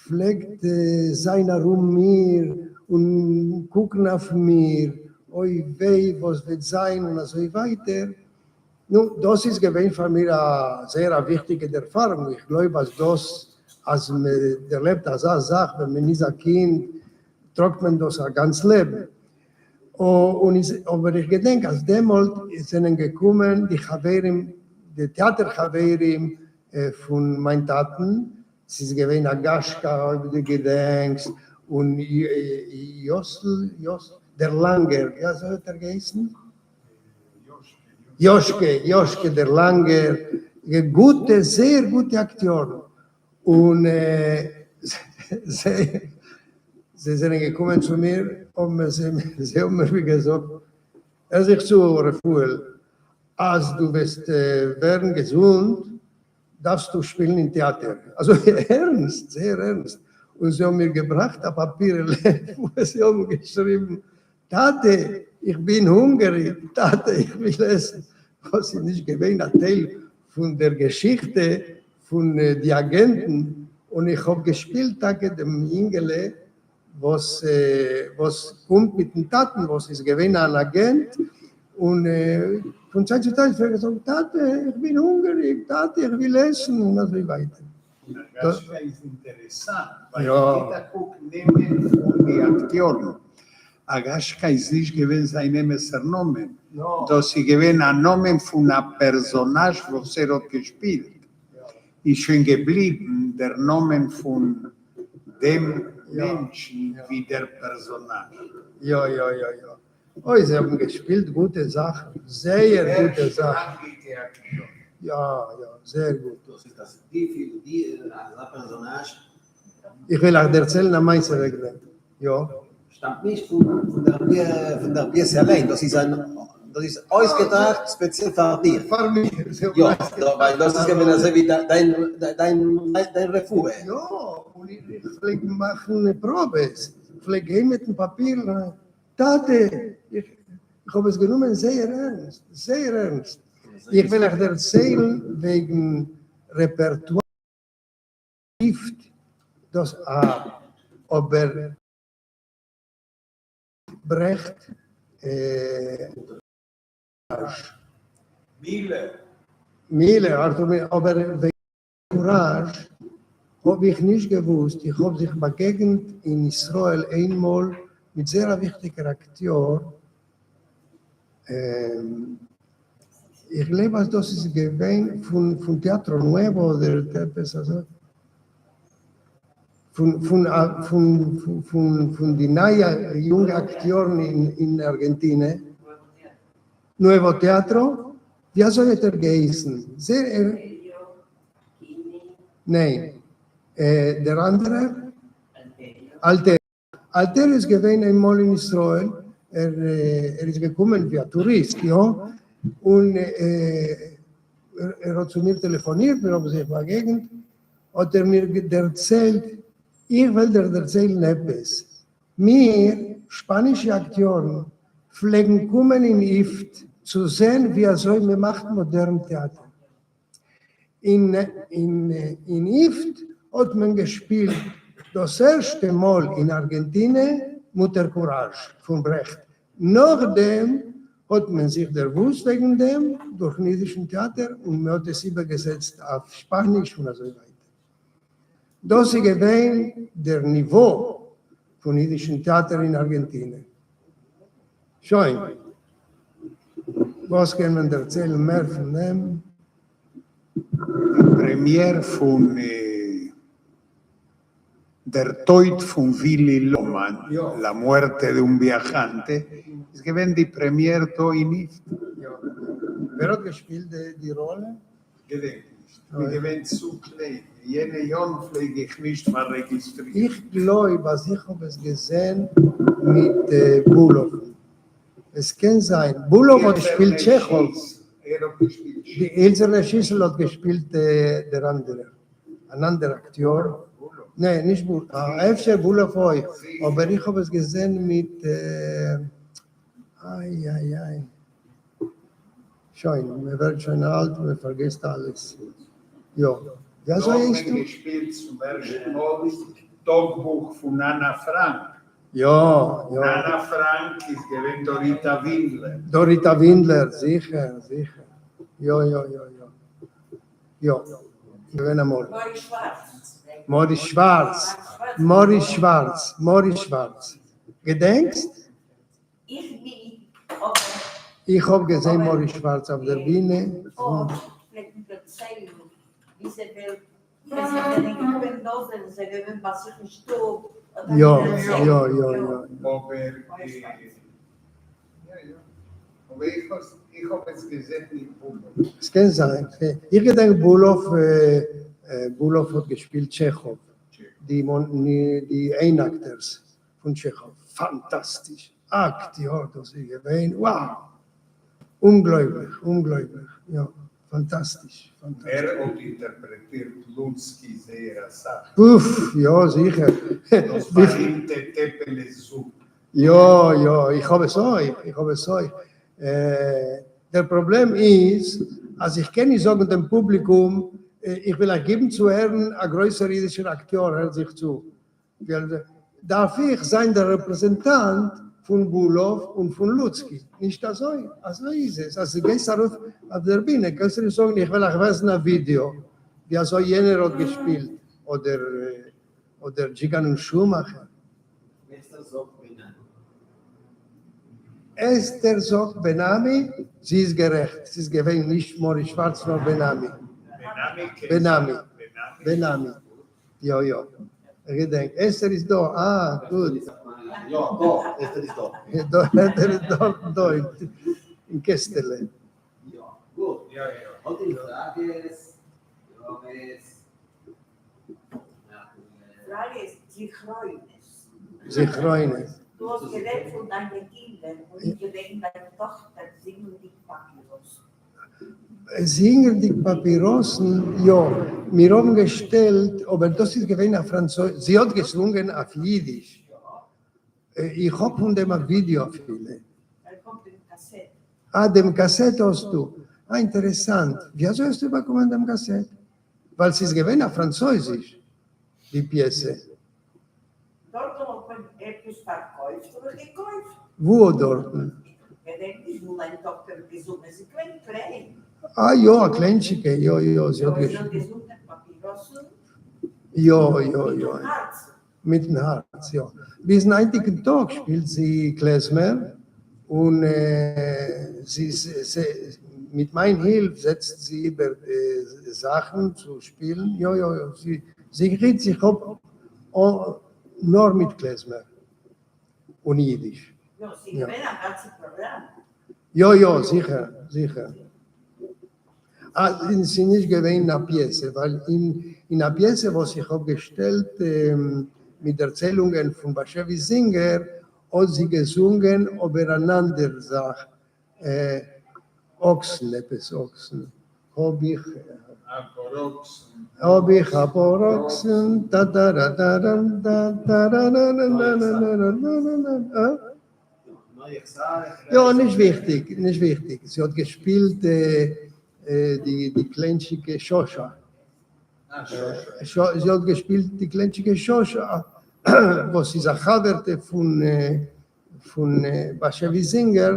פלעגט זיין ארום מיר און קוקן אויף מיר, אוי וויי וואס וועט זיין און אזוי ווייטער. נו, דאס איז געווען פאר מיר א זייער א וויכטיגע דערפארונג, איך גלויב אז דאס אז מען דערלעבט אזא זאך ווען מען איז א קינד טראגט מען דאס א גאנץ לעבן. און איז אבער איך געדענק אז דעמאלט זענען געקומען די חברים, די טעאטער חברים פון מיין טאטן, ס'איז געווען אגאשקא אויב דו געדענקסט, און יאסל, יאסל, דער לאנגער, ווי אזוי האט ער געהייסן? יאשקע, יאשקע דער לאנגער, גוטע, זייער גוטע אקטיארן, און זיי זיי זענען געקומען צו מיר, האבן זיי זיי האבן מיר געזאגט, הער זיך צו רפאל, אז דו וועסט ווערן געזונט, דארפסטו שפילן אין טעאטער. אזוי ערנסט, זייער ערנסט, און זיי האבן מיר געבראכט א פאפירעלע וואו זיי האבן געשריבן, טאטע, איך בין הונגעריג, טאטע, איך וויל עסן, וואס איז נישט געווען א טייל פון דער געשיכטע פון די אגענטן, און איך האב געשפילט טאקע דעם יונגעלע וואס וואס קומט מיטן טאטן וואס איז געווען אן אגענט, און פון צייט צו צייט פלעג ער זאגן, טאטע, איך בין הונגעריג, טאטע, איך וויל עסן, און אזוי ווייטער. אגאשקא איז אינטערעסאנט ווייל גיט א קוק נעמען פון די אקטיארן, אגאשקא איז נישט געווען זיין אמת'ער נאמען, דאס איז געווען א נאמען פון א פערזאנאזש וואס ער האט געשפילט, איז שוין געבליבן דער נאמען פון דעם מענטשן ווי דער פערזאנאזש. יא יא יא יא. אוי זיי האבן געשפילט גוטע זאכן, זייער גוטע זאכן. יא יא זייער גוט. דאס איז דאס די פיל די אזא פערזאנאזש. איך וועל אייך דערציילן א מעשה וועגן דעם. יא. שטאמט נישט פון דער פון דער פיעסע אליין, דאס איז אן דאס איז אויסגעטראכט ספעציעל פאר דיר. פאר מיר. יא, ווייל דאס איז געווען אזוי ווי דיין דיין דיין רפואה. יא, און איך פלעג מאכן פראבעס, כ'פלעג גיין מיטן פאפיר. טאטע, איך האב עס גענומען זייער ערנסט, זייער ערנסט. איך וועל אייך דערציילן וועגן רעפערטואר גיפט, דאס א אבער ברעכט מילער. מילער, ארטור מילער, אבער וועגן קוראזש האב איך נישט געוואוסט, איך האב זיך באגעגנט אין ישראל איינמאל מיט זייער א וויכטיגער אקטיאר, איך גלייב אז דאס איז געווען פון Teatro Nuevo אדער עפעס אזוי, פון די נייע יונגע אקטיארן אין ארגענטינע, Nuevo Teatro, ווי אזוי האט ער געהייסן? ניין, דער אנדערער? אלטער. אלטער איז געווען איינמאל אין ישראל, ער איז געקומען ווי א טוריסט, יא, און ער האט צו מיר טעלעפאנירט, מיר האבן זיך באגעגנט, האט ער מיר דערציילט, איך וועל דיר דערציילן עפעס, מיר, שפאנישע אקטיארן, פלעגן קומען אין איפט צו זען ווי אזוי מען מאכט מאדערן טעאטער. אין אין איפט האט מען געשפילט דאס ערשטע מאל אין ארגענטינע מוטער קוראזש פון ברעכט, נאכדעם האט מען זיך דערוואוסט וועגן דעם דורכן אידישן טעאטער און מען האט עס איבערגעזעצט אויף שפאניש און אזוי ווייטער. דאס איז געווען דער ניווא. פון אידישן טעאטער אין ארגענטינע. שוין. וואס קען מען דערציילן מער פון דעם? די פרעמיער פון דער טויט פון ווילי לאמאן, La muerte de un viajante, איז געווען די פרעמיער דא אין איפטא. יא. ווער האט געשפילט די ראלע? געדענק נישט, כ'בין געווען צו קליין, אין יענע יארן פלעג איך נישט פאררעגיסטרירן. איך גלויב אז איך האב עס געזען מיט בולאוון. עס קען זיין. בולאוו האט געשפילט טשעכאוו. ער האט געשפילט די הילצערנע שיסל האט געשפילט דער אנדערער, אן אנדער אקטיאר. נע, נישט בולאוו. אפשר בולאוו אויך, אבער איך האב עס געזען מיט איי איי איי. שוין, מען ווערט שוין אלט, מען פארגעסט אלעס. יא. ווי אזוי הייסטו? דא האט מען געשפילט צום ערשטן מאל טאגבוך פון אנא פראנק. יא, יא. אנא פראנק איז געווען דאריטא ווינדלער. דאריטא ווינדלער, זיכער, זיכער. יא, יא, יא, יא. יא. געווען אמאל. מאריס שווארץ. מאריס שווארץ. מאריס שווארץ. מאריס שווארץ. געדענקסט? איך ניט, אבער. איך האב געזען מאריס שווארץ אויף דער בינע. אויך פלעגט מען דערציילן ווי זיי וועלן ווען זיי זענען געקומען דא זענען זיי געווען ביי זיך אין שטוב האט ער יא, דערציילט. יא, יא, יא. אבער יא יא. אבער איך האב איך האב עס געזען מיט בולאוו. עס קען זיין. איך געדענק בולאוו, בולאוו האט געשפילט טשעכאוו, די די איינאקטערס פון טשעכאוו. פאנטאסטיש! אקטיאר דאס איז געווען, wow! אומגלויבליך, אומגלויבליך, יא, פאנטאסטיש, פאנטאסטיש. ער האט אינטערפרעטירט לוצקי זייער אסאך. אוף, יא זיכער. דאס בארימטע טעפעלע זופ. יא, יא, איך האב עס אויך, איך האב עס אויך. דער פראבלעם איז אז איך קען נישט זאגן דעם פובליקום, איך וויל אייך גיבן צו הערן א גרויסער אידישער אקטיאר הערט זיך צו. דארף איך זיין דער רעפרעזענטאנט פון בולאוו און פון לוצקי, נישט אזוי? אזוי איז עס, אז דו גייסט ארויף אויף דער בינע קענסטו נישט זאגן איך וועל אייך ווייזן א ווידעא ווי אזוי יענער האט געשפילט, אדער אדער דזשיגאן און שומאכער. אסתר זאגט בן עמי. אסתר זאגט בן עמי, זי איז גערעכט, ס'איז געווען נישט מאריס שווארץ נאר בן עמי. בן עמי? בן עמי. בן עמי. יא יא, איך געדענק. אסתר איז דא, אה, גוט. יא, דא, אסתר איז דא. אסתר איז דארטן דא אין קעסטעלע. יא, גוט. האט איר פראגעס? הערות? פראגע איז זכרונות. זכרונות. דו האסט גערעדט פון דיינע קינדער און איך געדענק דיין טאכטער זינגענדיג פאפיראסן. זינגענדיג פאפיראסן, יא, מיר האבן געשטעלט, אבער דאס איז געווען אויף פראנצויזיש, זי האט געזונגען אויף אידיש, איך האב פון דעם א ווידיאו אפילו. איך האב דעם קאסעט. אה, דעם קאסעט האסטו? אה, אינטערעסאנט, ווי אזוי האסטו באקומען דעם קאסעט? ווייל ס'איז געווען אויף פראנצויזיש די פיעסע. דארטן האט מען עפעס פארקויפט האב איך געקויפט. וואו דארטן? איך געדענק נישט וואו מיין טאכטער האט געזונגען, זי איז געווען קליין. אה יא, א קליינטשיקע, יא יא, זי האט געזונגען. זי האט געזונגען פאפיראסן. יא יא יא. מיטן הארץ. מיטן הארץ, יא. ביזן היינטיגן טאג שפילט זי קלעזמער, און זי מיט מיין הילף זעצט זי איבער זאכן צו שפילן, יא יא יא, זי ריט זיך אפ נאר מיט קלעזמער און אידיש. יא, ס'איז געווען א גאנצע פראגראם. יא יא, זיכער, זיכער. אה, ס'איז נישט געווען א פיעסע, ווייל אין א פיעסע וואס איך האב געשטעלט מיט דערציילונגען פון באשעוויס זינגער, האט זי געזונגען אבער אן אנדער זאך, אקסן, עפעס אקסן, האב איך האב איך א פאר אקסן, טא-טא-רא-טא-ראם, טא-טא-רא-נא-נא-נא-נא-נא-נא-נא-נא-נא-נא. יא, נישט וויכטיג, נישט וויכטיג. זי האט געשפילט די די קליינטשיקע שאשא. זי האט געשפילט די קליינטשיקע שאשא, וואס איז א חבר'טע פון פון באשעוויס זינגער,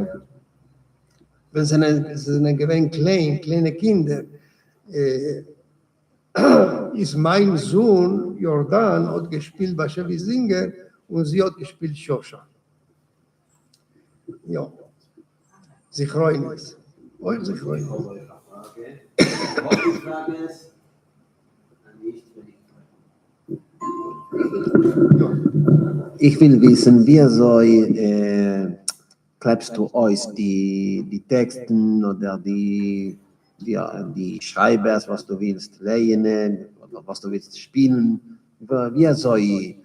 ווען זיי זענען געווען קליין, קליינע קינדער, איז מיין זון ירדן האט געשפילט באשעוויס זינגער, און זי האט געשפילט שאשא. יא. זכרונות. אויך זכרונות. איך האב אויך א פראגע. איך האב די פראגעס, נישט וועל איך פרעגן. איך וויל וויסן ווי אזוי קלייבסטו אויס די טעקסטן אדער די די שרייבערס וואס דו ווילסט לייענען אדער וואס דו ווילסט שפילן, ווי אזוי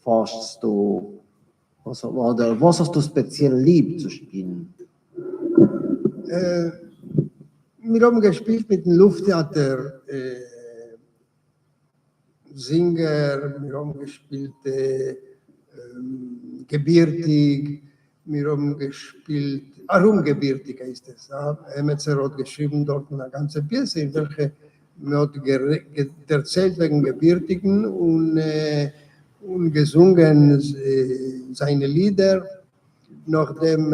פארשסטו אדער וואס האסטו ספעציעל ליב צו שפילן? מיר האבן געשפילט מיטן לופט-טעאטער זינגער, מיר האבן געשפילט געבירטיג, מיר האבן געשפילט ארום געבירטיג הייסט עס, עמעצער האט געשריבן דארטן א גאנצע פיעסע אין וועלכע מען האט דערציילט וועגן געבירטיגן און געזונגען זיינע לידער, נאכדעם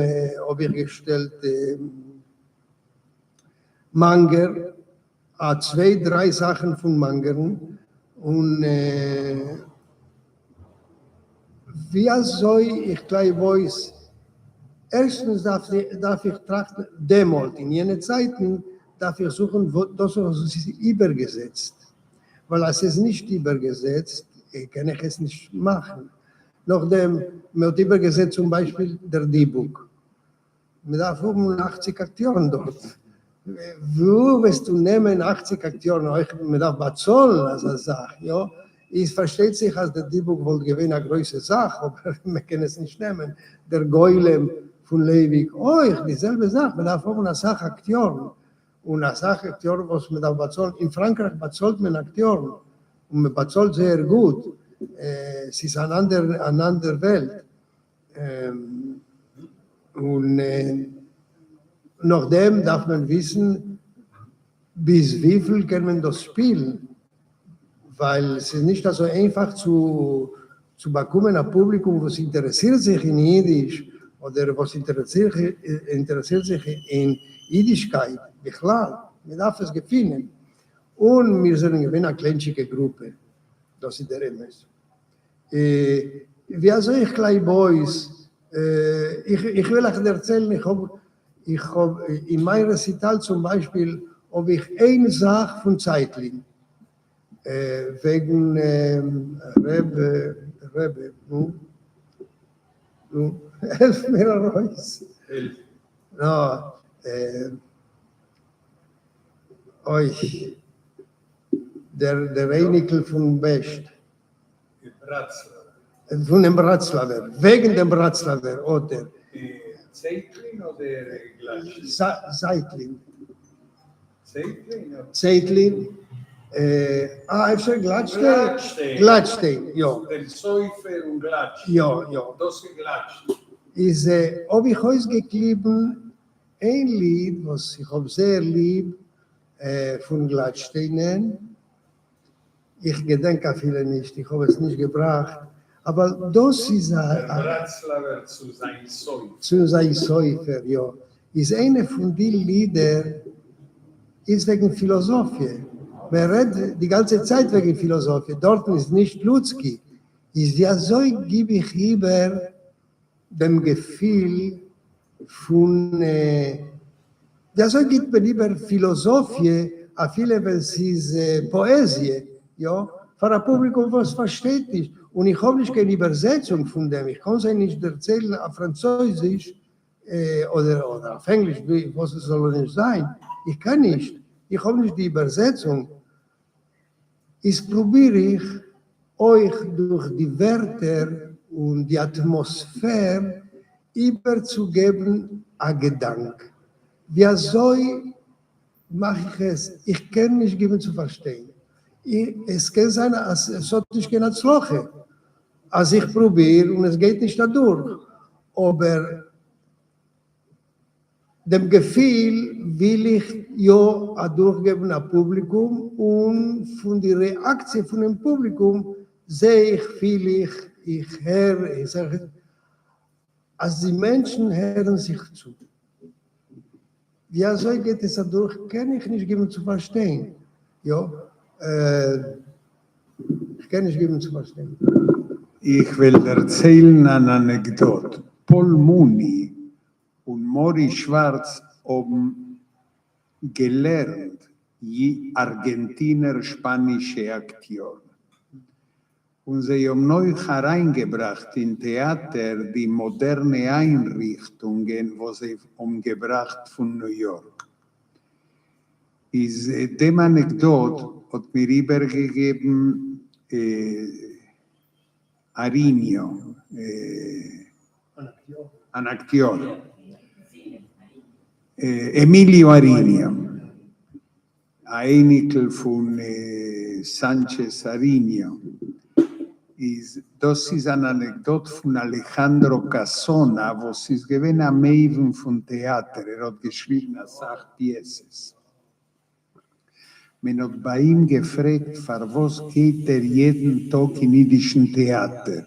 האב איך געשטעלט מאנגער, א צוויי דריי זאכן פון מאנגערן, און ווי אזוי איך קלייב אויס, ערשטנס דארף איך טראכטן, דעמאלט אין יענע צייטן דארף איך זוכן דאס וואס איז איבערגעזעצט, ווייל אז ס'איז נישט איבערגעזעצט קען איך עס נישט מאכן. נאכדעם מען האט איבערגעזעצט צום ביישפיל דער דיבוק, מען דארף האבן אכציג אקטיארן דארט, וואו וועסטו נעמען אכציג אקטיארן, אויך מען דארף באצאלן אזא זאך, יא, איז פארשטייט זיך אז דער דיבוק וואלט געווען א גרויסע זאך, אבער מען קען עס נישט נעמען, דער גולם פון לייוויק אויך די זעלבע זאך, מען דארף האבן אסאך אקטיארן, און אסאך אקטיארן וואס מען דארף באצאלן, אין פראנקרייך באצאלט מען אקטיארן, און מען באצאלט זייער גוט, ס'איז אן אנדער אן אנדער וועלט, און נאכדעם דארף מען וויסן ביז וויפיל קען מען דאס שפילן, ווייל ס'איז נישט אזוי איינפאך צו צו באקומען א פובליקום וואס אינטערעסירט זיך אין אידיש, אדער וואס אינטערעסירט זיך אין אידישקייט בכלל, מען דארף עס געפינען, און מיר זענען געווען א קליינטשיקע גרופע, דאס איז דער אמת. ווי אזוי איך קלייב אויס, איך וויל אייך דערציילן, איך האב איך האב אין מיין רעסיטאל צום ביישפיל האב איך איין זאך פון צייטלין וועגן ר' ר' נו נו העלף מיר ארויס אוי דער דער אייניקל פון בעש"ט. פונעם בראצלאווער, וועגן דעם בראצלאווער האט ער. צייטלין אדער גלאטשטיין? זייטלין. צייטלין? צייטלין, אה אפשר גלאטשטיין? גלאטשטיין. גלאטשטיין, יא. דעם סופר און גלאטשטיין. יא יא. דאס איז גלאטשטיין. איז האב איך אויסגעקליבן איין ליד וואס איך האב זייער ליב פון גלאטשטיינען, איך געדענק אפילו נישט, איך האב עס נישט געבראכט, אבער דאס איז א. דער בראצלאווער צו זיין סופר. צו זיין סופר, יא. איז איינע פון די לידער איז וועגן פילאזאפיע, מען רעדט די גאנצע צייט וועגן פילאזאפיע, דארטן איז נישט לוצקי, איז ווי אזוי גיב איך איבער דעם געפיל פון ווי אזוי גיבט מען איבער פילאזאפיע אפילו ווען ס'איז פאעזיע, יא, פאר א פובליקום וואס פארשטייט נישט, און איך האב נישט קיין איבערזעצונג פון דעם, איך קען זיי נישט דערציילן אויף פראנצויזיש אדער אויף ענגליש, וואס עס זאל נישט זיין, איך קען נישט, איך האב נישט די איבערזעצונג, איז פרוביר איך אויך דורך די ווערטער און די אטמאספער איבערצוגעבן א געדאנק. ווי אזוי מאך איך עס? איך קען נישט גיבן צו פארשטיין. עס קען זיין אז עס האט נישט קיין הצלחה אז איך פרוביר און עס גייט נישט אדורך, אבער דעם געפיל וויל איך יא אדורכגעבן א פובליקום, און פון די רעאקציע פונעם פובליקום זע איך, פיל איך, איך הער, איך זע אז די מענטשן הערן זיך צו. ווי אזוי גייט עס אדורך קען איך נישט געבן צו פארשטיין, יא, איך קען נישט געבן צו פארשטיין. איך וועל דערציילן אַן אַנעקדאָט. פּאָל מוני און מאָרי שוואַרץ האָבן געלערנט אַרגענטינער שפּאַנישע אַקטיאָרן. און זיי האָבן אויך אַרײַנגעבראַכט אין טעאַטער די מאָדערנע אײַנריכטונגען, וואָס זיי האָבן געבראַכט פֿון ניו־יאָרק. איז דעם אַנעקדאָט האָט מיר איבערגעגעבן אַריניאָ, אַן אַקטיאָר, עמיליאָ אַריניאָ, אַ אייניקל פֿון סאַנטשעס אַריניאָ. איז דאָס איז אַן אַנעקדאָט פֿון אַלעכאַנדראָ קאַסאָנאַ, וואָס איז געווען אַ מבין פֿון טעאַטער. ער האָט געשריבן אַ סך פּיעסעס. מען האָט בײַ אים געפֿרעגט, פֿאַר וואָס גייט ער יעדן טאָג אין ייִדישן טעאַטער?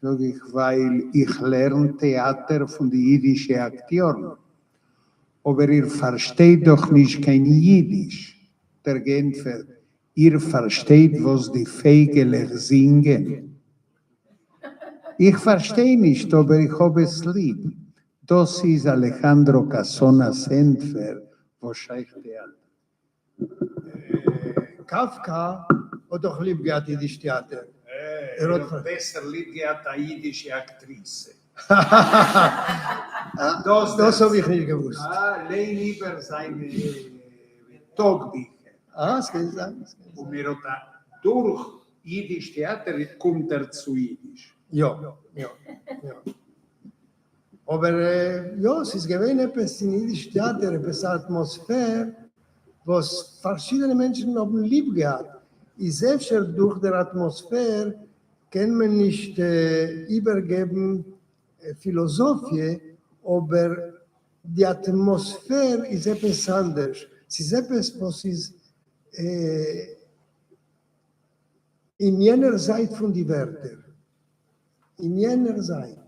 זאָג איך, ווײַל איך לערן טעאַטער פֿון די ייִדישע אַקטיאָרן. אָבער איר פֿאַרשטייט דאָך נישט קיין ייִדיש. האָט ער געענטפֿערט, איר פֿאַרשטייט וואָס די פֿייגעלעך זינגען? איך פֿאַרשטיי נישט, אָבער איך האָב עס ליב. דאָס איז אַלעכאַנדראָ קאַסאָנאַס ענטפֿער, וואָס שייך טעאַטער. קאַפֿקאַ האָט דאָך ליב געהאַט ייִדיש טעאַטער. ער האָט בעסער ליב געהאַט אַ ייִדישע אַקטריסע. דאָס דאָס האָב איך נישט געוווּסט. לייען איבער זײַנע טאָגביכער. אַ, ס'קען זײַן. און ער האָט דורך ייִדיש טעאַטער קומט ער צו ייִדיש. יאָ, יאָ, יאָ. אָבער יאָ, ס'איז געווען עפּעס אין ייִדיש טעאַטער, עפּעס אַ אַטמאָספֿער, וואָס פֿאַרשידענע מענטשן האָבן ליב געהאַט. איז אפֿשר דורך דער אַטמאָספֿער קען מען נישט איבערגעבן פֿילאָסאָפֿיע, אָבער די אַטמאָספֿער איז עפּעס אַנדערש. ס'איז עפּעס וואָס איז אין יענער זײַט פֿון די ווערטער. אין יענער זײַט.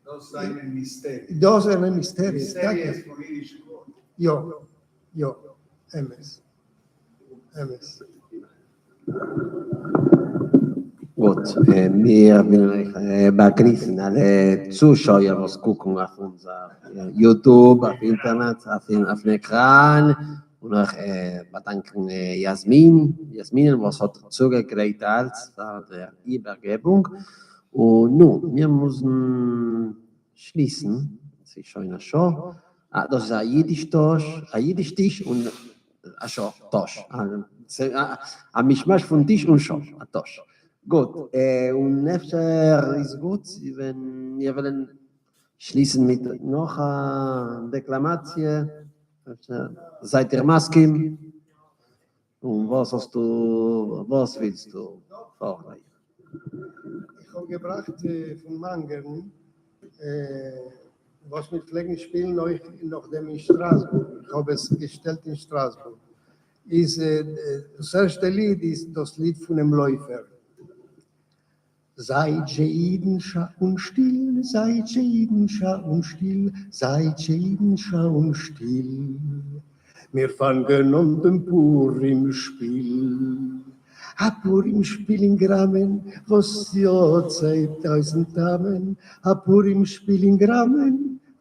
דאָס זײַנען מיסטעריעס. דאָס זײַנען מיסטעריעס, טאַקע. מיסטעריעס פֿון ייִדישן וואָרט. יאָ, יאָ, אמת. אמת. גוט, מיר ווילן אײַך באַגריסן אַלע צושויער וואָס קוקן אויף אונדזער YouTube, אויף אינטערנעט, אויפֿן עקראַן, און אויך באַדאַנקען יאַסמין, יאַסמינען, וואָס האָט צוגעגרייט אַלץ פֿאַר דער איבערגעבונג. און נו, מיר מוזן שליסן, ס'איז שוין אַ שעה. אַ, דאָס איז אַ ייִדיש־טאָש, אַ ייִדיש־טיש און אַ שעה, טאָש. אַ מישמאַש פֿון טיש און שעה, אַ טאָש. גוט, און אפֿשר איז גוט, ווען מיר וועלן שליסן מיט נאָך אַ דעקלאַמאַציע. אפֿשר זײַט איר מסכּים? און וואָס האָסטו, וואָס ווילסטו פֿאָרלייגן? איך האָב געבראַכט פֿון מאַנגערן, וואָס מיר פֿלעגן שפּילן אויך נאָך דעם אין שטראַסבורג. איך האָב עס געשטעלט אין שטראַסבורג. איז דאָס ערשטע ליד איז דאָס ליד פֿונעם לויפֿער. זײַט זשע ייִדן שאַ און שטיל, זײַט זשע ייִדן שאַ און שטיל, זײַט זשע ייִדן שאַ און שטיל. מיר פֿאַנגען אָן דעם פּורים-שפּיל. אַ פּורים-שפּיל אין גראַמען, וואָס האָט טויזנט טעמען. אַ פּורים-שפּיל אין גראַמען,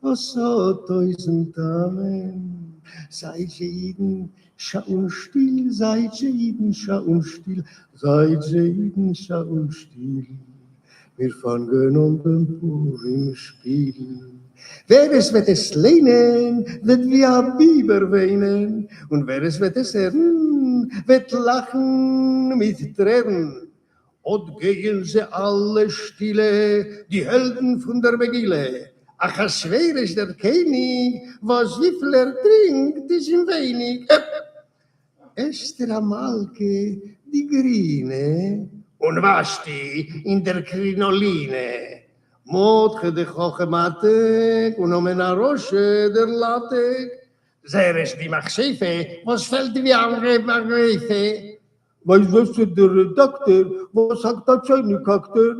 וואָס האָט טויזנט טעמען. זײַט זשע ייִדן שאַ און שטיל, זײַט זשע ייִדן שאַ און שטיל, זײַט זשע ייִדן שאַ און שטיל. מיר פֿאַנגען אָן דעם פּורים-שפּיל. ווער עס וועט עס לייענען, וועט ווי אַ ביבער וויינען, און ווער עס וועט עס הערן, וועט לאַכן מיט טרערן. אָט גייען זיי אַלע שטילע, די העלדן פֿון דער מגילה. אחשוורוש דער קעניג, וואָס וויפֿל ער טרינקט, איז אים ווייניק. אסתּר המלכּה די גרינע, און ושתּי אין דער קרינאָלינע. מרדכי דער חכם עתיק, און המן הרשע דער לאַטעק. זרש די מכשפֿה, וואָס פֿאַלט ווי אַ מגפֿה. ווייסט דער רעדאַקטער, וואָס האַקט אַ טשײַניק האַקט ער.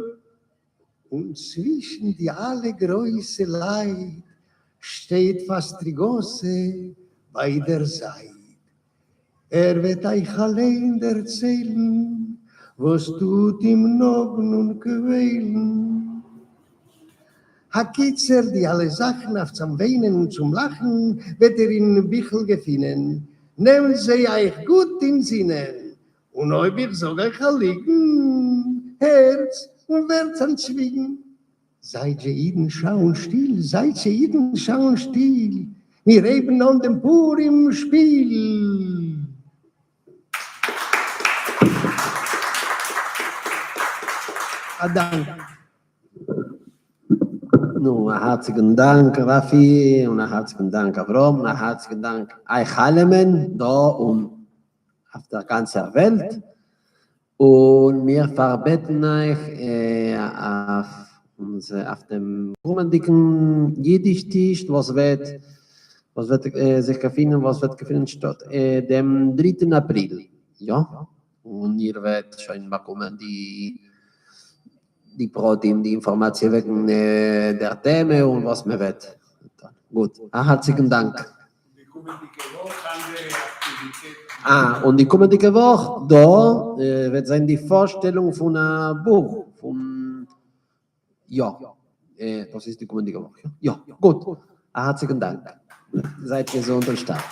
און צווישן די אַלע גרויסע לײַט שטייט פֿאַסטריגאָסע בײַ דער זײַט. ער וועט אײַך אַליין דערציילן. וואס טוט אים נאגן און קוועלן. הקיצור, די אלע זאכן אויף צום וויינען און צום לאכן וועט איר אין ביכל געפינען. נעמט זיי אייך גוט אין זינען, און אויב איך זאג אייך א ליגן, הערטס און ווערטס אנטשוויגן. זייט זשע אידן שא און שטיל, זייט זשע אידן שא און שטיל, מיר הייבן אן דעם פורים שפיל. א דאנק. נו, א הארציגן דאנק רפי, און א הארציגן דאנק אברהם, און א הארציגן דאנק אייך אלעמען דא און אויף דער גאנצער וועלט, און מיר פארבעטן אייך אויף דעם קומענדיגן אידיש טיש וואס וועט וואס וועט זיך געפינען וואס וועט געפינען שטאט דעם דריטן אפריל, יא? און איר וועט שוין באקומען די די פרטים, די אינפארמאציע וועגן דער טעמע און וואס מען וועט טון. גוט, א הארציגן דאנק. די קומענדיגע וואך אנדערע אקטיוויטעטן. אה, און די קומענדיגע וואך דא וועט זיין די פארשטעלונג פון א בוך פון, יא, דאס איז די קומענדיגע וואך, יא? יא, גוט, א הארציגן דאנק. זייט געזונט און שטארק.